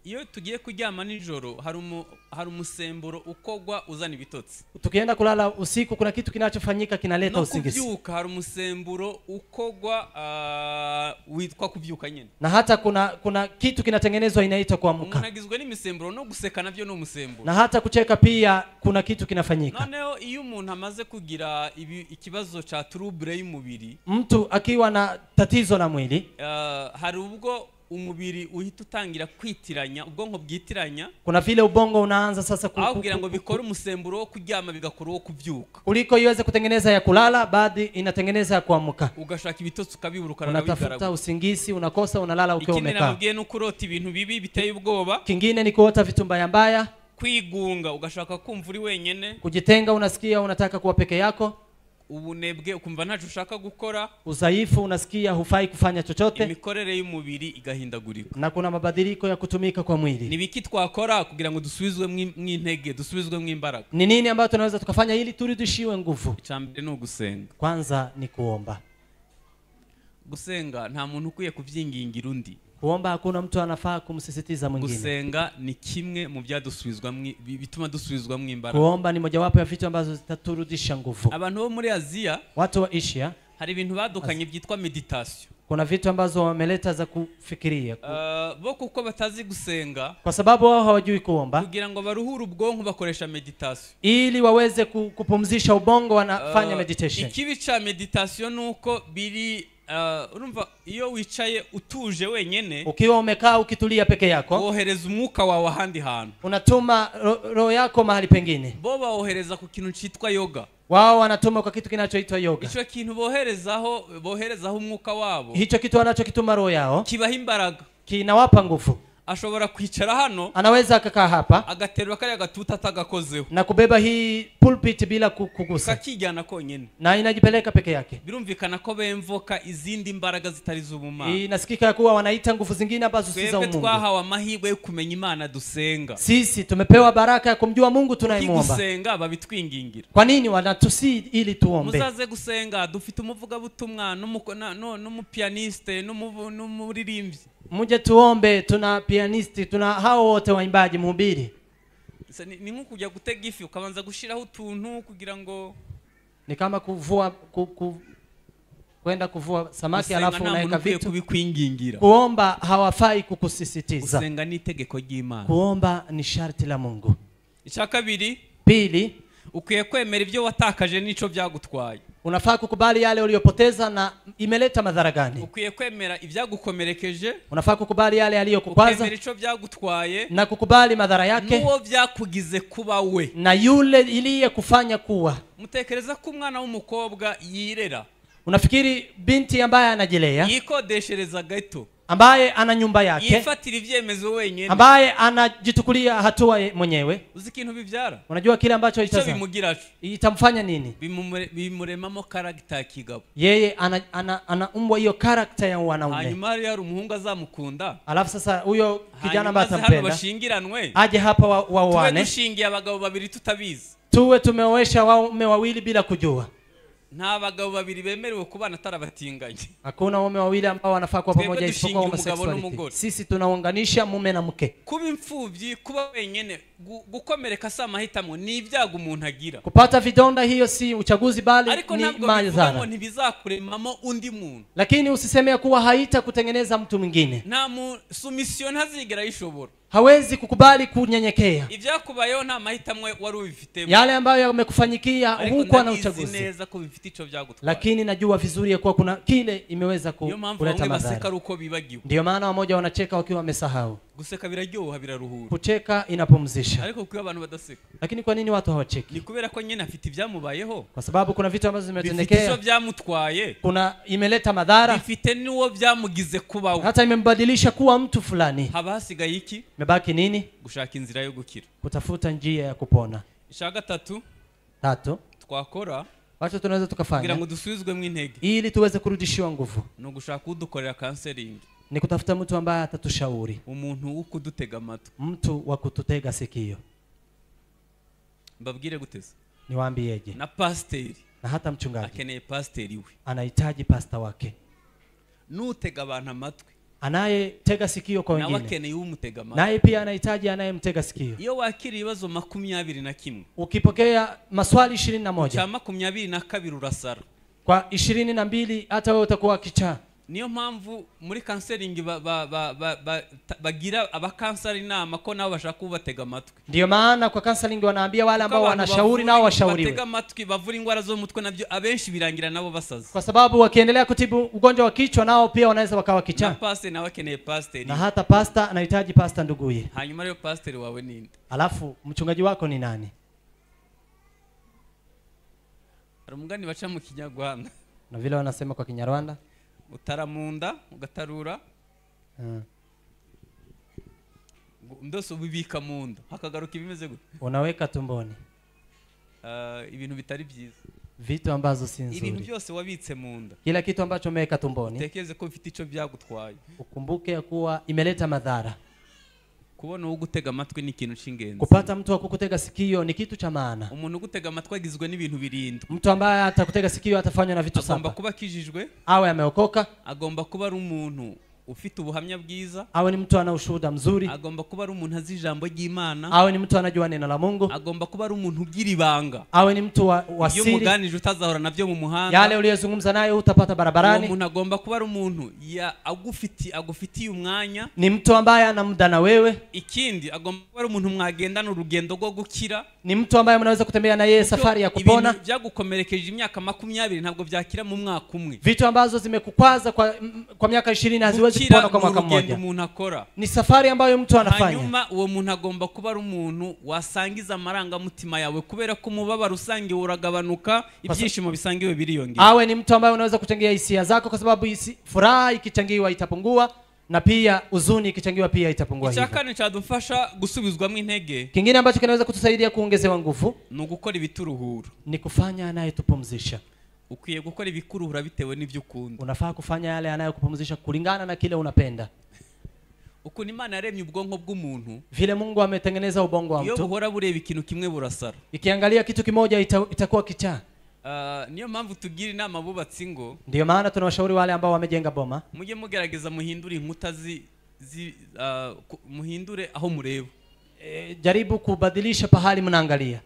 iyo tugiye kuryama nijoro hari umusemburo ukogwa uzana ibitotsi. Tukienda kulala usiku kuna kitu kinachofanyika kinaleta usingizi. No kubyuka hari umusemburo ukogwa witwa kubyuka nyene. Na hata kuna kitu kinatengenezwa inaitwa kuamka. Umuntu agizwe n'imisemburo no guseka navyo no umusemburo. Na hata kucheka pia kuna kitu kinafanyika. Noneho iyo umuntu amaze kugira ikibazo cha trouble y'umubiri, mtu akiwa na tatizo la mwili, hari ubwo umubiri uhita utangira kwitiranya, ubwonko bwitiranya. Kuna vile ubongo unaanza sasa kugira ngo bikore umusemburo wo kuryama bigakora wo kubyuka. Kuliko iweze kutengeneza ya kulala, baadhi inatengeneza ya kuamka. Ugashaka ibitotsi ukabibura ukarara wigaragura. Unatafuta usingizi, unakosa, unalala ukiwa umekaa. Ikindi nababwiye no kurota ibintu bibi biteye ubwoba. Kingine ni kuota vitu mbaya mbaya. Kwigunga, ugashaka kumva uri wenyene. Kujitenga, unasikia unataka kuwa peke yako. Ubunebwe, ukumva ntacu ushaka gukora. Udhaifu, unasikia hufai kufanya chochote. Imikorere y'umubiri igahindagurika. Na kuna mabadiliko ya kutumika kwa mwili. Ni biki twakora kugira ngo dusubizwe mw'intege, dusubizwe mw'imbaraga? Ni nini ambayo tunaweza tukafanya ili turudishiwe nguvu? Icambere ni ugusenga. Kwanza ni kuomba. Gusenga nta muntu ukwiye kuvyingingira undi. Kuomba hakuna mtu anafaa kumsisitiza mwingine. Gusenga ni kimwe mu byadusubizwa bituma dusubizwa mw'imbaraga. Kuomba ni mojawapo ya vitu ambazo zitaturudisha nguvu. Abantu bo muri Aziya, watu wa Asia, hari ibintu badukanye byitwa meditation. Kuna vitu ambazo wameleta za kufikiria. Bo kuko batazi gusenga, kwa sababu wao hawajui kuomba, kugira ngo baruhure ubwonko bakoresha meditation. Ili waweze kupumzisha ubongo wanafanya meditation. Ikibi cha meditation nuko biri urumva iyo wicaye utuje wenyene, ukiwa umekaa ukitulia peke yako, wohereza umwuka wawe ahandi hantu, unatuma roho yako mahali pengine. Bo bawohereza ku kintu citwa yoga. Wao wanatuma kwa kitu kinachoitwa yoga. Ico kintu boherezaho umwuka wabo, hicho kitu wanachokituma roho yao kibaha imbaraga, kinawapa nguvu. Ashobora kwicara hano, anaweza akakaa hapa, agaterura kariya gatuta atagakozeho, na kubeba hii pulpit bila kugusa, kakijyana konyene, na inajipeleka peke yake. Birumvikana ko bemvoka izindi mbaraga zitari z'ubumana. Inasikika kuwa wanaita nguvu zingine ambazo si za Mungu. Twahawe amahirwe yo kumenya Imana dusenga. Sisi tumepewa baraka ya kumjua Mungu tunayemuomba. Gusenga babitwingingira. Kwa nini wanatusi ili tuombe? Muzaze gusenga, dufite umuvugabutumwa n'umupianiste n'umuririmbyi. Muje tuombe, tuna pianisti, tuna hao wote waimbaji, mhubiri. Ni nko kujya gutega ifi ukabanza gushiraho utuntu kugira ngo ni kama kuvua kwenda kuvua samaki alafu unaweka vitu. Kubikwingingira. Kuomba hawafai kukusisitiza. Gusenga ni itegeko ry'Imana. Kuomba ni sharti la Mungu. Icya kabiri, pili, ukwiye kwemera ibyo watakaje nico byagutwaye. Unafaa kukubali yale uliyopoteza na imeleta madhara gani. Ukwiye kwemera ibyagukomerekeje. Unafaa kukubali yale yaliyokukwaza. Ukemera ico byagutwaye na kukubali madhara yake. Nuwo byakugize kuba we. Na yule iliyekufanya kuwa. Mutekereza ko umwana w'umukobwa yirera? Unafikiri binti ambaye anajilea, yikodeshereza gato, ambaye ana nyumba yake, yifatira ibyemezo wenyine, ambaye anajitukulia hatua mwenyewe. Uzi ikintu bibyara? Unajua kile ambacho itamfanya nini? Bimuremamo character ya kigabo. Yeye anaumbwa hiyo character ya wanaume. Hanyuma hari umuhungu azamukunda. Alafu sasa huyo kijana ambaye atampenda aje hapa waoane. Tuwe dushingiye abagabo babiri tutabizi. Tuwe tumeoesha waume wawili bila kujua. Nta bagabo babiri bemerewe kubana atarabatinganye. Hakuna waume wawili ambao wanafaa kuwa pamoja isipokuwa homosexuality. Sisi tunaunganisha mume na mke. Kuba imfubyi, kuba wenyene, gukomereka si amahitamo, ni ibyago umuntu agira. Kupata vidonda hiyo si uchaguzi bali ni madhara. Ntibizakuremamo undi muntu. Lakini usiseme kuwa haita kutengeneza mtu mwingine. Nta submission ntazigera ayishobora. Hawezi kukubali kunyenyekea. Ibyakubayeho nta mahitamo wari ubifitemo. Yale ambayo yamekufanyikia huko na uchaguzi. Neza ko bifite ico byagutwaye. Lakini najua vizuri ya kuwa kuna kile imeweza kuleta madhara. Ndio maana wamoja wanacheka wakiwa wamesahau. Guseka biraryoha biraruhura. Kucheka inapumzisha. Ariko kuko abantu badaseka. Lakini kwa nini watu hawacheki? Ni kubera ko nyine afite ibyamubayeho. Kwa sababu kuna vitu ambazo zimetendekea. Bifite byamutwaye. Kuna imeleta madhara. Bifite nuwo byamugize kubaho. Hata imembadilisha kuwa mtu fulani. Haba hasigaye iki? Mebaki nini? Gushaka inzira yo gukira. Kutafuta njia ya kupona. Icya gatatu. Tatu. Twakora. Wacha tunaweza tukafanya. Kugira ngo dusubizwemo intege. Ili tuweze kurudishiwa nguvu. No gushaka udukorera counseling. Ni kutafuta mtu ambaye atatushauri. Umuntu wo kudutega amatwi. Mtu wa kututega sikio. Mbabwire guteza. Niwaambieje? Na pasteri. Na hata mchungaji. Akeneye pasteri we. Anahitaji pasta wake. Nutega abantu amatwi. Anayetega sikio kwa wengine. Nawe akeneye umutega amatwi. Naye pia anahitaji anayemtega sikio. Iyo wakira ibibazo 21. Ukipokea maswali 21. Cha 22 urasara. Kwa 22 hata wewe utakuwa kichaa. Niyo mpamvu muri counseling bagira abakansari inama ko nabo bashaka kubatega amatwi. Ndio maana kwa counseling wanaambia wale ambao wanashauri nao washauriwe. Batega amatwi bavura ingwara zo mutwe nabyo abenshi birangira nabo basaza. Kwa sababu wakiendelea kutibu ugonjwa wa kichwa nao pia wanaweza wakawa kichaa. Na pastor nawe akeneye pastor. Na hata pastor anahitaji pastor nduguye. Hanyuma rero pastor wawe ninde? Alafu mchungaji wako ni nani? Hari umugani baca mu Kinyarwanda. Na vile wanasema kwa Kinyarwanda. Utara munda ugatarura ndose ubibika munda hakagaruka ibimeze gute? Unaweka tumboni ibintu bitari byiza, vitu ambazo si nzuri. Ibintu byose wabitse munda, kila kitu ambacho umeweka tumboni, utekeze ko bifite ico byagutwaye, ukumbuke kuwa imeleta madhara. Kubona ugutega amatwi ni ikintu cy'ingenzi. Kupata mtu wa kukutega sikio ni kitu cha maana. Umuntu ugutega amatwi agizwe n'ibintu birindwi. Mtu ambaye atakutega sikio atafanywa na vitu saba. Agomba kuba akijijwe, awe ameokoka, agomba kuba ari umuntu ufite ubuhamya bwiza, awe ni mtu ana ushuhuda mzuri, agomba kuba ari umuntu azi ijambo ry'Imana, awe ni mtu anajua neno la Mungu, agomba kuba ari umuntu ugira ibanga, awe ni mtu wa siri, iyo muganije utazahora navyo mu muhanda, yale uliyozungumza naye utapata barabarani. Umuntu agomba kuba ari umuntu ya agufitiye umwanya, ni mtu ambaye ana muda na wewe. Ikindi agomba kuba ari umuntu mwagendana urugendo rwo gukira, ni mtu ambaye mnaweza kutembea na yeye safari ya kupona. Ibintu byagukomerekeje imyaka 20 ntabwo byakira mu mwaka umwe. Vitu ambazo zimekukwaza kwa miaka 20 haziwezi kupona kwa mwaka mmoja. Ni safari ambayo mtu anafanya. Hanyuma uwo muntu agomba kuba ari umuntu wasangiza amarangamutima yawe, kubera ko umubabaro usangiwe uragabanuka, ibyishimo bisangiwe biriyongera. Awe ni mtu ambaye unaweza kuchangia hisia zako, kwa sababu furaha ikichangiwa itapungua na pia huzuni ikichangiwa pia itapungua. Icya kane cyadufasha gusubizwamo intege, kingine ambacho kinaweza kutusaidia kuongezewa nguvu, ni ugukora ibituruhura, ni kufanya anayetupumzisha. Ukwiye gukora ibikuruhura bitewe n'ibyo ukunda. Unafaa kufanya yale yanayokupumzisha kulingana na kile unapenda. Ukuntu Imana yaremye ubwonko bw'umuntu, vile Mungu ametengeneza ubongo wa iyo mtu, buhora bureba ikintu kimwe burasara. Ikiangalia kitu kimoja itakuwa kichaa. Niyo mpamvu tugira inama abubatsi ngo, ndio maana tunawashauri wale ambao wamejenga boma, mujye mugerageza muhindure inkuta muhindure aho mureba. Jaribu kubadilisha pahali mnaangalia.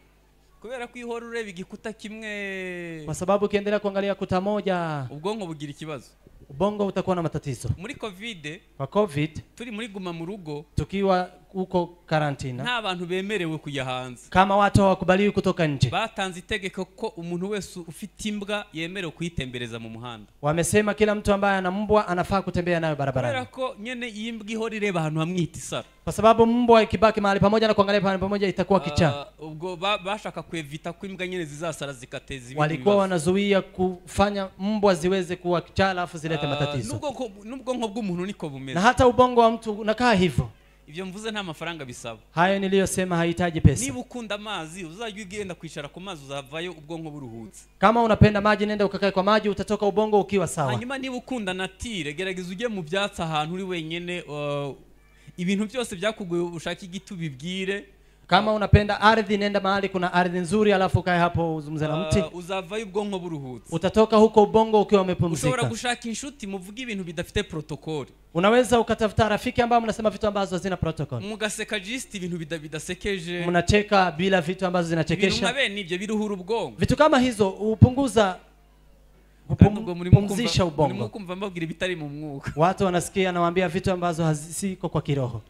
Kubera ko ihora ureba igikuta kimwe, kwa sababu ukiendelea kuangalia kuta moja, ubwonko bugira ikibazo, ubongo utakuwa na matatizo. Muri COVID, kwa COVID turi muri guma mu rugo, tukiwa huko karantina, nta bantu bemerewe kujya hanze, kama watu hawakubaliwi kutoka nje, batanze itegeko ko umuntu wese ufite imbwa yemerewe kuyitembereza mu muhanda. Wamesema kila mtu ambaye ana mbwa anafaa kutembea nayo barabarani. Kubera ko nyene iyi mbwa ihora ireba ahantu hamwe ihita isara. Kwa sababu mbwa ikibaki mahali pamoja na kuangalia mahali pamoja itakuwa kichaa. Ubwo bashaka kuevita ko imbwa nyene zizasara zikateza ibindi. Walikuwa wanazuia kufanya mbwa ziweze kuwa kichaa alafu zilete matatizo. Nubwo bw'umuntu niko bumeze. Na hata ubongo wa mtu unakaa hivyo. Ibyo mvuze nta mafaranga bisaba. Hayo niliyosema haihitaji pesa. Niba ukunda amazi uzajya ugenda kwicara ku mazi uzavayo ubwonko buruhutse. Kama unapenda maji nenda ukakae kwa maji utatoka ubongo ukiwa sawa. Hanyuma niba ukunda natire gerageza ujye mu byatsi ahantu uri wenyene, ibintu byose byakugoye ushaka igiti ubibwire. Kama unapenda ardhi nenda mahali kuna ardhi nzuri alafu kae hapo uzungumze na mti. Uzavayo ubwonko buruhutse. Utatoka huko ubongo ukiwa umepumzika. Ushobora gushaka inshuti muvuga ibintu bidafite protocol. Unaweza ukatafuta rafiki ambao mnasema vitu ambazo hazina protocol. Mugaseka just ibintu bidasekeje. Mnacheka bila vitu ambazo zinachekesha. Ibintu nka bene ibyo biruhura ubwonko. Vitu kama hizo hupunguza kupumzisha ubongo. Murikumva mbabwira ibitari mu mwuka. Watu wanasikia nawaambia vitu ambazo haziko kwa kiroho.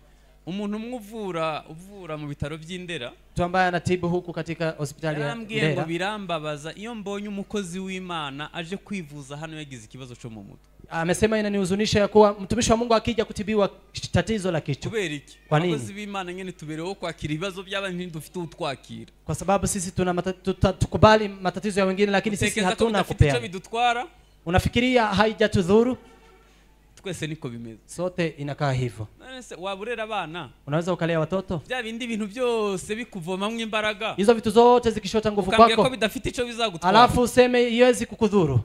Umuntu umwe uvura mu bitaro by'Indera, mtu ambaye anatibu huku katika hospitali ya Ndera, ngo birambabaza iyo mbonye umukozi w'Imana aje kwivuza hano yagize ikibazo cyo mu mutwe. Amesema inanihuzunisha ya kuwa mtumishi wa Mungu akija kutibiwa tatizo la kichwa. Kubera iki? Abakozi b'Imana nyene tubereho kwakira ibibazo by'abantu ntidufite utwakira. Kwa sababu sisi tuna tukubali matatizo ya wengine lakini sisi hatuna kupeana. Unafikiria haijatudhuru? Twese niko bimeze. Sote inakaa hivyo. None waburera abana? Unaweza ukalea watoto? Bya bindi bintu byose bikuvomamwe imbaraga. Hizo vitu zote zikishota nguvu kwako. Ukambwira ko bidafite ico bizagutwara. Alafu useme iwezi kukudhuru.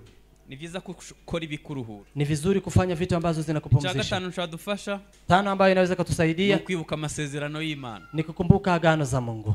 Ni byiza gukora ibikuruhura. Ni vizuri kufanya vitu ambazo zinakupumzisha. Cha gatanu cyadufasha. Tano ambayo inaweza kutusaidia. Ni kwibuka amasezerano y'Imana. Ni kukumbuka agano za Mungu.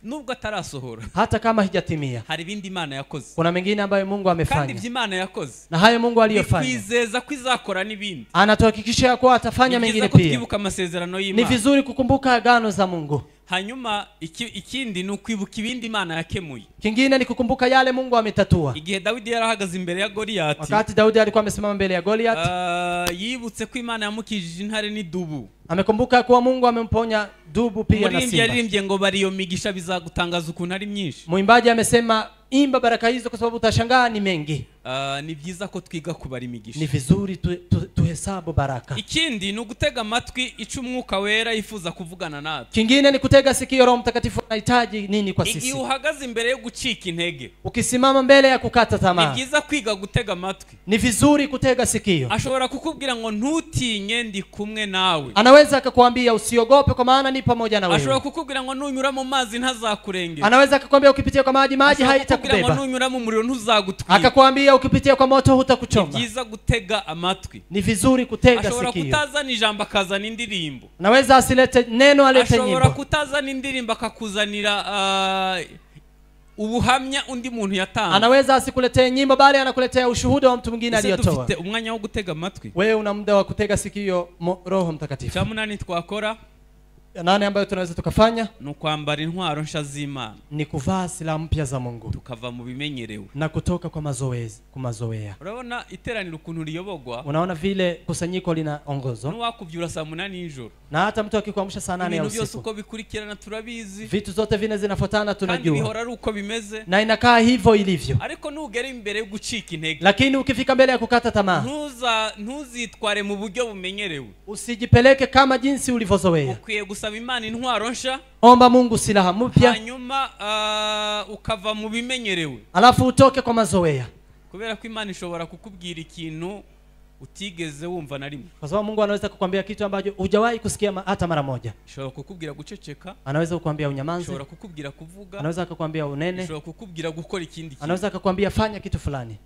Nubwo atarasohora, hata kama hijatimia, hari ibindi Imana yakoze. Kuna mengine ambayo Mungu amefanya. Kandi ibyo Imana yakoze, na hayo Mungu aliyofanya, kwizeza kwizakora n'ibindi. Anatuhakikishia kuwa atafanya mengine pia. Kwibuka amasezerano y'Imana. Ni vizuri kukumbuka agano za Mungu. Hanyuma ikindi ni ukwibuka ibindi Imana yakemuye. Kingine ni kukumbuka yale Mungu ametatua. Igihe Dawidi yarahagaze imbere ya Goliath, wakati Daudi alikuwa amesimama mbele ya Goliath, yibutse ko Imana yamukijije intare n'idubu. Amekumbuka kuwa Mungu amemponya dubu pia na simba. Yaririmbye ngo bariyo migisha bizagutangaza ukuntu ari myinshi. Mwimbaji amesema imba baraka hizo kwa sababu utashangaa ni mengi. Ni byiza ko twiga kubara imigisha. Ni vizuri tuhesabu baraka. Ikindi ni ugutega amatwi ico umwuka wera yifuza kuvugana natwe. Kingine ni kutega sikio Roho Mtakatifu anahitaji nini kwa sisi. Igihe uhagaze imbere yo gucika intege, ukisimama mbele ya kukata tamaa, ni byiza kwiga gutega amatwi. Ni vizuri kutega sikio. Ashobora kukubwira ngo ntutinye ndi kumwe nawe. Anaweza akakwambia usiogope kwa maana ni pamoja na wewe. Ashobora kukubwira ngo nunyura mu mazi ntazakurengera. Anaweza akakwambia ukipitia kwa maji, maji haitakubeba. Ngo nunyura mu muriro ntuzagutwika. Akakwambia ukipitia kwa moto hutakuchoma. Ni byiza gutega amatwi. Ni vizuri kutega sikio. Ashobora kutazana ijambo akazana indirimbo. Anaweza asilete neno alete nyimbo. Ashobora kutazana indirimbo akakuzanira ubuhamya undi muntu yatanze. Anaweza asikuletee nyimbo bali anakuletea ushuhuda wa mtu mwingine aliyotoa. Dufite umwanya wo gutega amatwi. Wewe una muda wa kutega sikio Roho Mtakatifu. Cha munani twakora, nane ambayo tunaweza tukafanya, ni kwambara intwaro nsha z'Imana. Ni kuvaa silaha mpya za Mungu. Tukava mu bimenyerewe. Na kutoka kwa mazoezi, kwa mazoea. Urabona iteraniro ukuntu riyobogwa. Unaona vile kusanyiko linaongozwa. Nuwakuvyura saa 8 y'ijoro. Na hata mtu akikuamsha saa 8 ya usiku. Ibintu byose uko bikurikirana turabizi. Vitu zote vile zinafuatana tunajua. Kandi bihora ari uko bimeze. Na inakaa hivyo ilivyo. Ariko nugera imbere yo gucika intege. Lakini ukifika mbele ya kukata tamaa, ntuzitware mu buryo bumenyerewe. Usijipeleke kama jinsi ulivyozoea. Ukwiye gusaba Imana intwaro nsha. Omba Mungu silaha mpya. Hanyuma ukava mu bimenyerewe. Alafu utoke kwa mazoea. Kubera ko Imana ishobora kukubwira ikintu utigeze wumva na rimwe. Kwa sababu Mungu anaweza kukwambia kitu ambacho hujawahi kusikia hata mara moja. Ishobora kukubwira guceceka. Anaweza kukwambia unyamaze. Ishobora kukubwira kuvuga. Anaweza akakwambia unene. Ishobora kukubwira gukora ikindi kintu. Anaweza akakwambia fanya kitu fulani.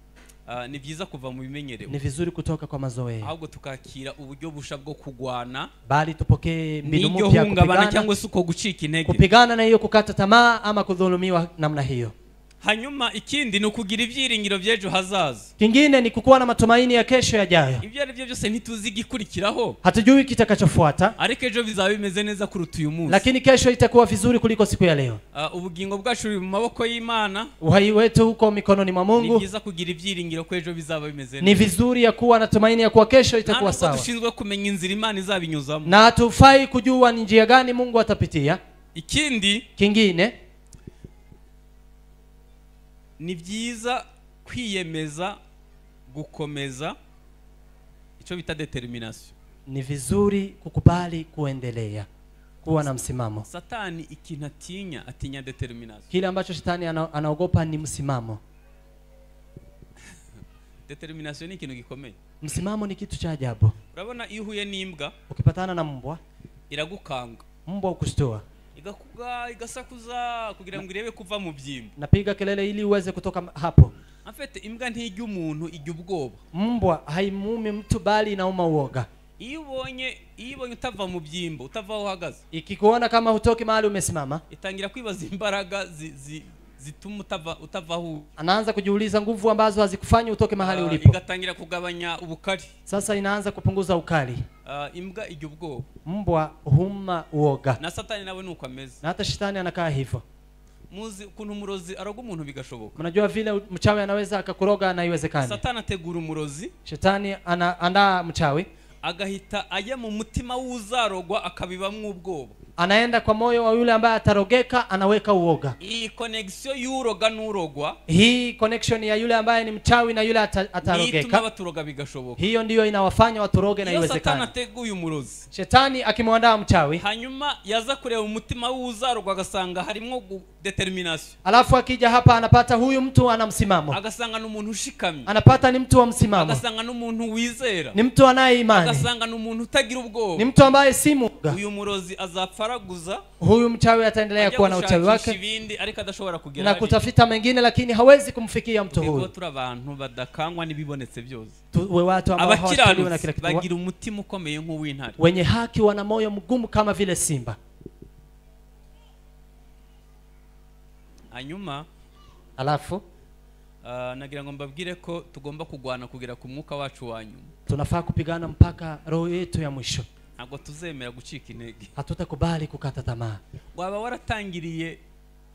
Ni byiza kuva mu bimenyerewe. Ni vizuri kutoka kwa mazoea. Ahubwo tukakira uburyo busha bwo kugwana, bali tupokee mbinu mpya ya kupigana cyangwa se uko gucika intege. Kupigana na hiyo kukata tamaa ama kudhulumiwa namna hiyo. Hanyuma ikindi ni ukugira ibyiringiro by'ejo hazaza. Kingine ni kukuwa na matumaini ya kesho yajayo. Ibyo ari byo byose ntituzi igikurikiraho. Hatujui kitakachofuata. Ariko ejo bizaba bimeze neza kuruta uyu munsi. Lakini kesho itakuwa vizuri kuliko siku ya leo. Ubugingo bwacu buri mu maboko y'Imana. Uhai wetu uko mikononi mwa Mungu. Ni byiza kugira ibyiringiro ko ejo bizaba bimeze neza. Ni vizuri ya kuwa na tumaini ya kuwa kesho itakuwa sawa. Dushinzwe kumenya inzira Imana izabinyuzamo. Na hatufai kujua ni njia gani Mungu atapitia. Ikindi kingine ni byiza kwiyemeza gukomeza icyo bita determination. Ni vizuri kukubali kuendelea, kuwa na msimamo. Satani ikintu atinya determination. Kile ambacho shetani anaogopa ni msimamo. Determination ni ikintu gikomeye. Msimamo ni kitu cha ajabu. Urabona iyo uhuye n'imbwa, ukipatana na mbwa iragukanga. Mbwa ukushtua. Igakuga igasakuza kugira ngo irebe kuva mu byimbo. Napiga kelele ili uweze kutoka hapo. Afete imbwa ntijya umuntu ijya ubwoba. Mbwa haimumi mtu bali inauma uoga. Iyo ubonye utava mu byimbo, utava aho uhagaze. Ikikuona kama hutoki mahali umesimama, itangira kwibaza imbaraga zituma utava aho. Anaanza kujiuliza nguvu ambazo hazikufanyi utoke mahali ulipo. Igatangira kugabanya ubukali. Sasa inaanza kupunguza ukali. Imbwa ijya ubwoba. Mbwa huma uoga. Na satani nawe nuko ameze. Na hata shetani anakaa hivyo. Muzi ukuntu umurozi aroga umuntu bigashoboka. Unajua vile mchawi anaweza akakuroga na iwezekane. Satani ategura umurozi. Shetani anaandaa mchawi. Agahita ajya mu mutima w'uzarogwa akabibamwo ubwoba. Anaenda kwa moyo wa yule ambaye atarogeka, anaweka uoga. Iyi connection y'uroga n'urogwa, hii connection ya yule ambaye ni mchawi na yule atarogeka, ituma baturoga bigashoboka. Hiyo ndiyo inawafanya waturoge na iwezekane. Satani ateguye umurozi. Shetani akimwandaa mchawi, hanyuma yaza kureba umutima w'uzarogwa agasanga harimo determination. Alafu akija hapa anapata huyu mtu ana msimamo. Agasanga n'umuntu ushikamye. Anapata ni mtu wa msimamo. Agasanga n'umuntu wizera. Ni mtu anaye imani. Agasanga n'umuntu utagira ubwoba. Ni mtu ambaye si mwoga. Uyu murozi azapfaraguza. Huyu mchawi ataendelea kuwa na uchawi wake na kutafuta mengine, lakini hawezi kumfikia mtu huyu. Turi abantu badakangwa n'ibibonetse byose. Tuwe watu ambao hawashtuliwi na kila kitu. Bagira umutima ukomeye nk'uw'intare. Wenye haki wana moyo mgumu kama vile simba. Hanyuma alafu nagira ngo mbabwire ko tugomba kugwana kugera ku mwuka wacu wa nyuma. Tunafaa kupigana mpaka roho yetu ya mwisho. Ntabwo tuzemera gucika intege. Hatutakubali kukata tamaa. Waba waratangiriye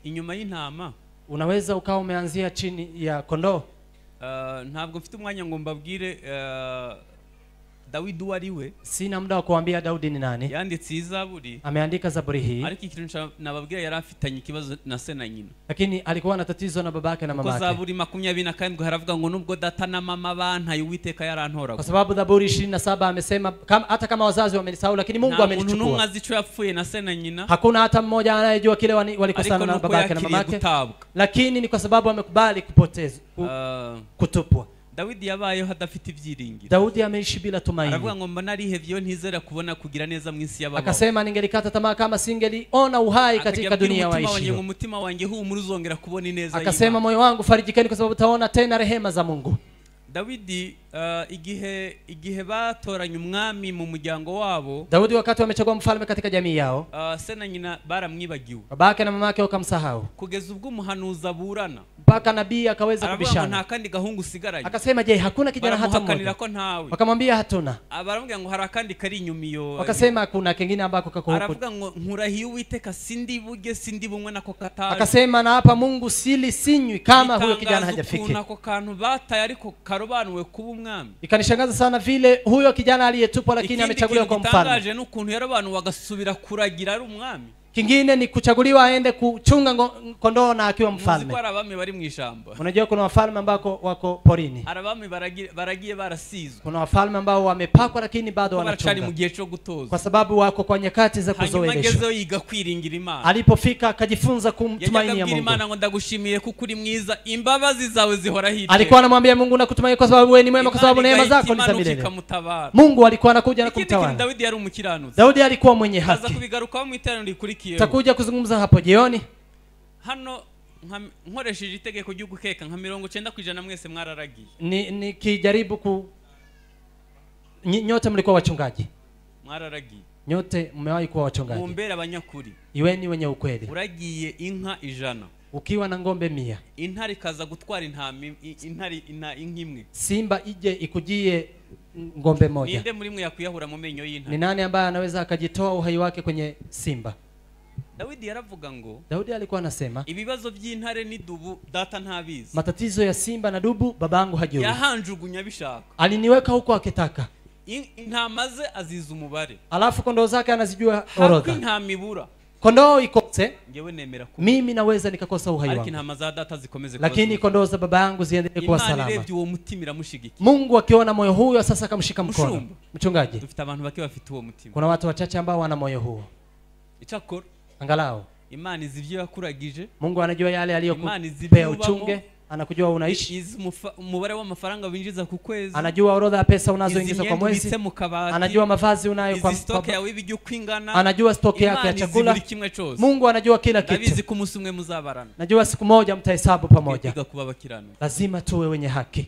inyuma y'intama, unaweza ukawa umeanzia chini ya kondoo. Ntabwo mfite umwanya ngo mbabwire Dawidi uwo ari we. Sina muda wa kuambia Daudi ni nani. Yanditse Zaburi. Ameandika Zaburi hii. Ariko ikintu nababwira yari afitanye ikibazo na se na nyina. Lakini alikuwa na tatizo na babake na mamake. Kwa Zaburi 27 haravuga ngo nubwo data na mama bantaye Uwiteka yarantoraga. Kwa sababu Zaburi 27 amesema hata kama wazazi wamenisahau lakini Mungu amenichukua. Nta muntu azi icyo yapfuye na se na nyina. Hakuna hata mmoja anayejua kile walikosana na babake na mamake. Lakini ni kwa sababu amekubali kupotezwa, kutupwa. Dawidi yabayeho adafite ibyiringiro. Daudi ameishi bila tumaini. Aravuga ngo mba narihevye ntizera kubona kugira neza mu isi y'ababaho. Akasema ningelikata tamaa kama singeliona uhai katika dunia waishio. Umutima wanjye humura uzongera kubona ineza y'Imana. Akasema moyo wangu farijikeni kwa sababu utaona tena rehema za Mungu. Dawidi igihe batoranye umwami mu muryango wabo, Daudi wakati wamechagua mfalme katika jamii yao, se na nyina baramwibagiwe. Babake na mamake wakamsahau. Kugeza ubwo umuhanuzi aburana, mpaka nabii akaweza kubishana. Nta kandi gahungu usigaranye. Akasema je, hakuna kijana hata mmoja? Wakamwambia hatuna. Baramubwira ngo hari akandi kari inyuma iyo. Wakasema kuna kingine ambako kako huko. Aravuga ngo nkurahiye Uwiteka sindibuge sindibumwe nako kataje. Akasema na hapa Mungu sili sinywi kama huyo kijana hajafika. Kuna ko kantu bataye ariko karobanuwe kuba umwami. Ikanishangaza sana vile huyo kijana aliyetupwa lakini amechaguliwa kwa mfalme. Igitangaje n'ukuntu yarabantu wagasubira kuragira ari umwami. Kingine ni kuchaguliwa aende kuchunga kondoo na akiwa mfalme. Unajua kuna wafalme ambao wako porini. Kuna wafalme ambao wamepakwa lakini bado wanachunga. Kwa sababu wako kwa nyakati za kuzoeleshwa. Alipofika akajifunza kumtumaini Mungu. Alikuwa anamwambia Mungu nakutumaini kwa sababu wewe ni mwema, kwa sababu neema zako ni za milele. Mungu alikuwa anakuja na kumtawala. Daudi alikuwa mwenye haki. Takuja kuzungumza hapo jioni. Hano nkoresheje itegeko ryo gukeka nka 90% mwese mwararagiye. Nikijaribu ku nyote mlikuwa wachungaji. Mwararagiye. Nyote mmewahi kuwa wachungaji. Mumbere abanyakuri. Iweni wenye ukweli. Uragiye inka 100. Ukiwa na ng'ombe 100, intare ikaza gutwara intama intare inka imwe, simba ije ikujie ng'ombe moja, ninde muri mwe yakwiyahura mu menyo y'intare? Ni nani ambaye anaweza akajitoa uhai wake kwenye simba? Dawidi yaravuga ngo, Daudi alikuwa anasema, ibibazo by'intare n'idubu data ntabizi. Matatizo ya simba na dubu babangu hajui. Yahanjugunya bishaka. Aliniweka huko akitaka. Intama ze aziza umubare. Alafu kondoo zake anazijua orodha. Intama ibura. Kondoo ikose, ngewe nemera ko mimi naweza nikakosa uhai wangu. Ariko intama za data zikomeze kuwa. Lakini kondoo za baba yangu ziendelee kuwa salama. Imana irebye uwo mutima iramushigikiye. Mungu akiona moyo huyo sasa akamshika mkono. Mchungaji, dufite abantu bake bafite uwo mutima. Kuna watu wachache ambao wana moyo huo. Icyakora angalau Imana izi ibyo yakuragije. Mungu anajua yale aliyokupea uchunge, anakujua unaishi. Umubare w'amafaranga winjiza ku kwezi. Anajua orodha ya pesa unazoingiza kwa mwezi. Anajua mavazi unayo kwa stock yawe ibijyo kwingana. Anajua stock yako ya chakula. Mungu anajua kila kitu. Ndabizi ko umunsi umwe muzabarana. Najua siku moja mtahesabu pamoja. Lazima tuwe wenye haki.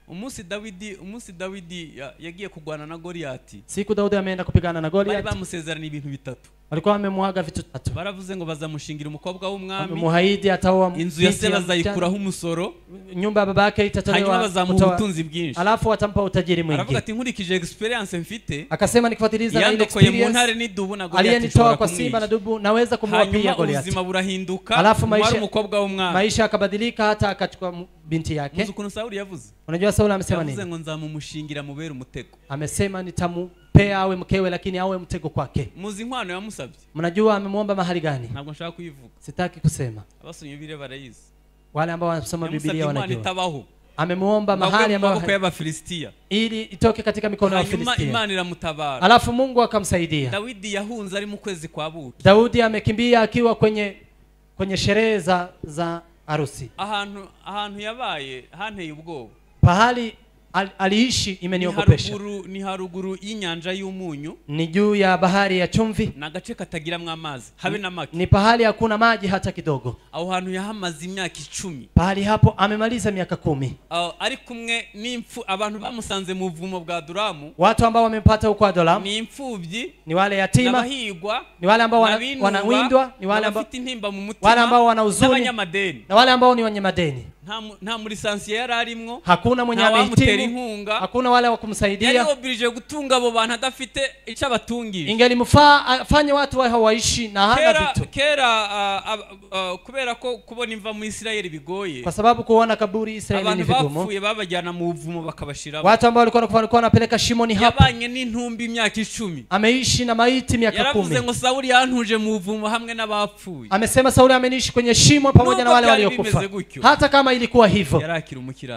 Umunsi Dawidi yagiye kugwana na Goliati. Siku Daudi ameenda kupigana na Goliath. Bari bamusezerana ibintu bitatu. Walikuwa wamemwaga vitu tatu. Baravuze ngo bazamushingira umukobwa w'umwami. Wamemuahidi ataoa inzu ya se bazayikuraho umusoro. Nyumba ya baba yake itatolewa. Hanyuma bazamuha ubutunzi bwinshi. Alafu watampa utajiri mwingi. Aravuga ati nkurikije experience mfite. Akasema nikifuatiliza na ile experience. Mu ntare n'idubu na Goliath. Aliyenitoa kwa simba na dubu naweza kumuua pia Goliath. Ubuzima burahinduka. Alafu maisha umukobwa w'umwami. Maisha akabadilika hata akachukua binti yake. Muzi ukuntu Sauli yavuze. Unajua Sauli amesema nini? Yavuze ngo nzamumushingira mubere umutego. Amesema nitamupea awe mkewe lakini awe mtego kwake. Muzi inkwano yamusabye. Mnajua amemuomba mahali gani? Ntabwo nshaka kuyivuga. Sitaki kusema. Abasomye Bibiliya barayizi. Wale ambao wanasoma Biblia wanajua. Amemuomba mahali ambapo y'Abafilistia ili itoke katika mikono ya Filistia. Imana iramutabara. Alafu Mungu akamsaidia. Dawidi yahunze ari mu kwezi kwa buki. Daudi amekimbia akiwa kwenye sherehe za harusi. Ahantu yabaye hanteye ubwoba. Pahali aliishi imeniogopesha. Ni haruguru y'inyanja y'umunyu. Ni juu ya bahari ya chumvi. Na gace katagiramwe amazi habe na make. Ni pahali hakuna maji hata kidogo. Aho hantu yahamaze imyaka 10. Pahali hapo amemaliza miaka 10. Ari kumwe n'imfu abantu bamusanze mu buvumo bwa Adulamu. Watu ambao wamempata huko Adulamu. Ni imfubyi, ni wale yatima, n'abahigwa, ni wale ambao wanawindwa, ni wale ambao bafite intimba mu mutima, wale ambao wana huzuni, n'abanyamadeni, na wale ambao ni wenye madeni. Nta mulisansiye yari arimwo. Hakuna mwenye amehitimu, hakuna wale wa kumsaidia. Yari oblige gutunga abo bantu adafite icyo abatungisha. Ingelimfaa afanye watu wao waishi na hana vitu. Kera kubera ko kubona imva mu Israeli bigoye. Kwa sababu kuona kaburi Israeli ni vigumu. Abantu bapfuye babajyana mu buvumo bakabashiramo. Watu ambao walikuwa wanapeleka shimoni hapo. Yabanye n'intumbi imyaka 10. Ameishi na maiti miaka 10. Yaravuze ngo Sauli yantuje mu buvumo hamwe n'abapfuye. Amesema Sauli ameniishi kwenye shimo pamoja na wale waliokufa. Hata kama ilikuwa hivyo,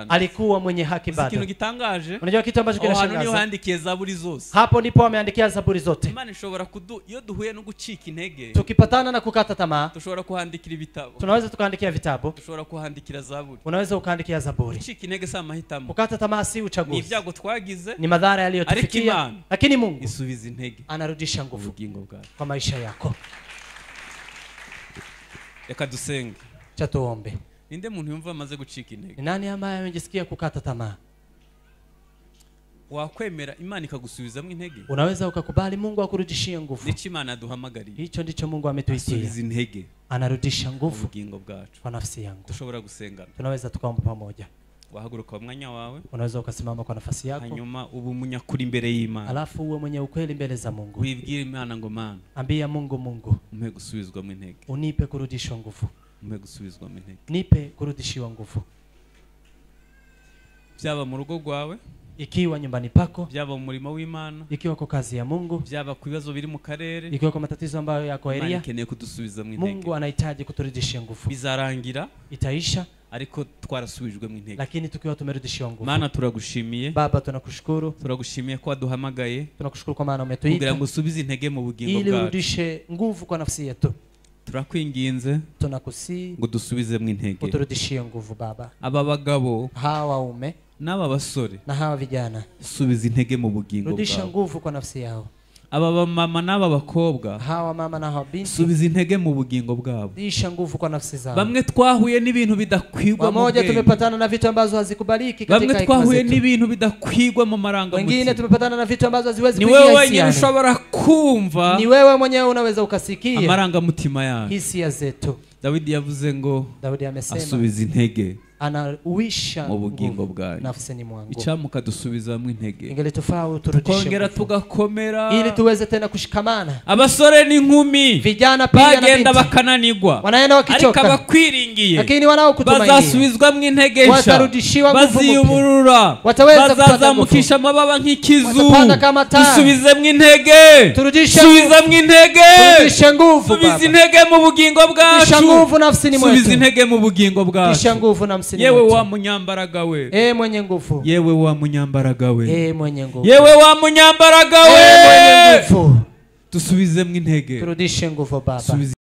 alikuwa mwenye haki bado. Ikintu gitangaje. Unajua kitu ambacho kinashangaza? Handikiye Zaburi zose. Hapo ndipo ameandikia Zaburi zote. Imana ishobora iyo duhuye no gucika intege. Tukipatana na kukata tamaa, dushobora kuhandikira ibitabo. Tunaweza tukaandikia vitabu. Dushobora kuhandikira Zaburi. Unaweza ukaandikia Zaburi. Gucika intege si amahitamo. Kukata tamaa si uchaguzi. Ni ibyago twagize. Ni madhara yaliyotufikia. Lakini Mungu isubiza intege. Anarudisha nguvu kwa maisha yako. Reka dusenge. Cha tuombe. Ninde muntu yumva amaze gucika intege? Ni nani ambaye amejisikia kukata tamaa? Wakwemera Imana ikagusubizamo intege? Unaweza ukakubali Mungu akurudishie nguvu. Nico Imana aduhamagariye. Hicho ndicho Mungu ametuitia. Asubiza intege. Anarudisha nguvu ubugingo bwacu. Kwa nafsi yangu. Dushobora gusengana. Tunaweza tukaomba pamoja. Wahaguruka mwanya wawe. Unaweza ukasimama kwa nafasi yako. Hanyuma ubu umunyakuri imbere y'Imana. Alafu uwe mwenye ukweli mbele za Mungu. Wibwire Imana ngo Mana. Ambia Mungu, Mungu, umpe gusubizwamo intege. Unipe kurudishwa nguvu. Umpe gusubizwamo intege. Nipe kurudishiwa nguvu. Byaba mu rugo rwawe, ikiwa nyumbani pako, byaba mu murimo w'Imana, ikiwa kwa kazi ya Mungu, byaba ku bibazo biri mu karere, ikiwa kwa matatizo ambayo yako area, Imana ikeneye kudusubizamo intege. Mungu anahitaji kuturudishia nguvu. Bizarangira, itaisha, ariko twarasubijwe mu intege. Lakini tukiwa tumerudishiwa nguvu. Mana turagushimiye. Baba tunakushukuru. Turagushimiye ko waduhamagaye. Tunakushukuru kwa maana umetuita. Kugira ngo usubize intege mu bugingo ili bwacu. Ili urudishe nguvu kwa nafsi yetu. Turakwinginze. Tunakusi ngo dusubize mu intege. Uturudishie nguvu Baba. Aba bagabo, hawa waume n'aba basore, na hawa vijana, subiza intege mu bugingo bwabo. Rudisha nguvu kwa nafsi yao. Aba mama n'aba bakobwa, hawa mama na hawa binti, subiza intege mu bugingo bwabo. Rudisha nguvu kwa nafsi zao. Bamwe twahuye n'ibintu bidakwigwa mu bwenge. Tumepatana na vitu ambazo hazikubaliki katika hekima zetu. Bamwe twahuye n'ibintu bidakwigwa mu marangamutima. Wengine tumepatana na vitu ambazo haziwezi Ni kuingia wewe wenyine hisiani. ushobora kumva. Ni wewe mwenyewe unaweza ukasikia amarangamutima yacu. hisia zetu. Dawidi yavuze ngo Daudi amesema asubiza intege anauisha mu bugingo bwanyu. nafsini mwangu. Icyamuka dusubizamo intege. Ingelitufaa turudishe Tukongera nguvu. tugakomera. Ili tuweze tena kushikamana. Abasore n'inkumi vijana pia na bagenda binti bakananigwa, wanaenda wakichoka, ariko abakwiringiye lakini wanaokutumainia bazasubizwamo intege nshya, watarudishiwa nguvu mpya, baziyuburura, wataweza kupata bazazamukisha amababa nk'ikizu. Watapanda kama taa. Dusubizemo intege, Turudishe subizamo intege, turudishe nguvu subiza Baba. intege mu bugingo Rudisha bwacu, nguvu nafsini subiza mwetu. intege mu bugingo Rudisha bwacu. nguvu nafsini Yewe mwetu. wa munyambaraga we, Mwenye nguvu. yewe wa munyambaraga we, Mwenye nguvu. yewe wa munyambaraga we, Mwenye nguvu. dusubizemo intege, Turudishe nguvu Baba. Subiza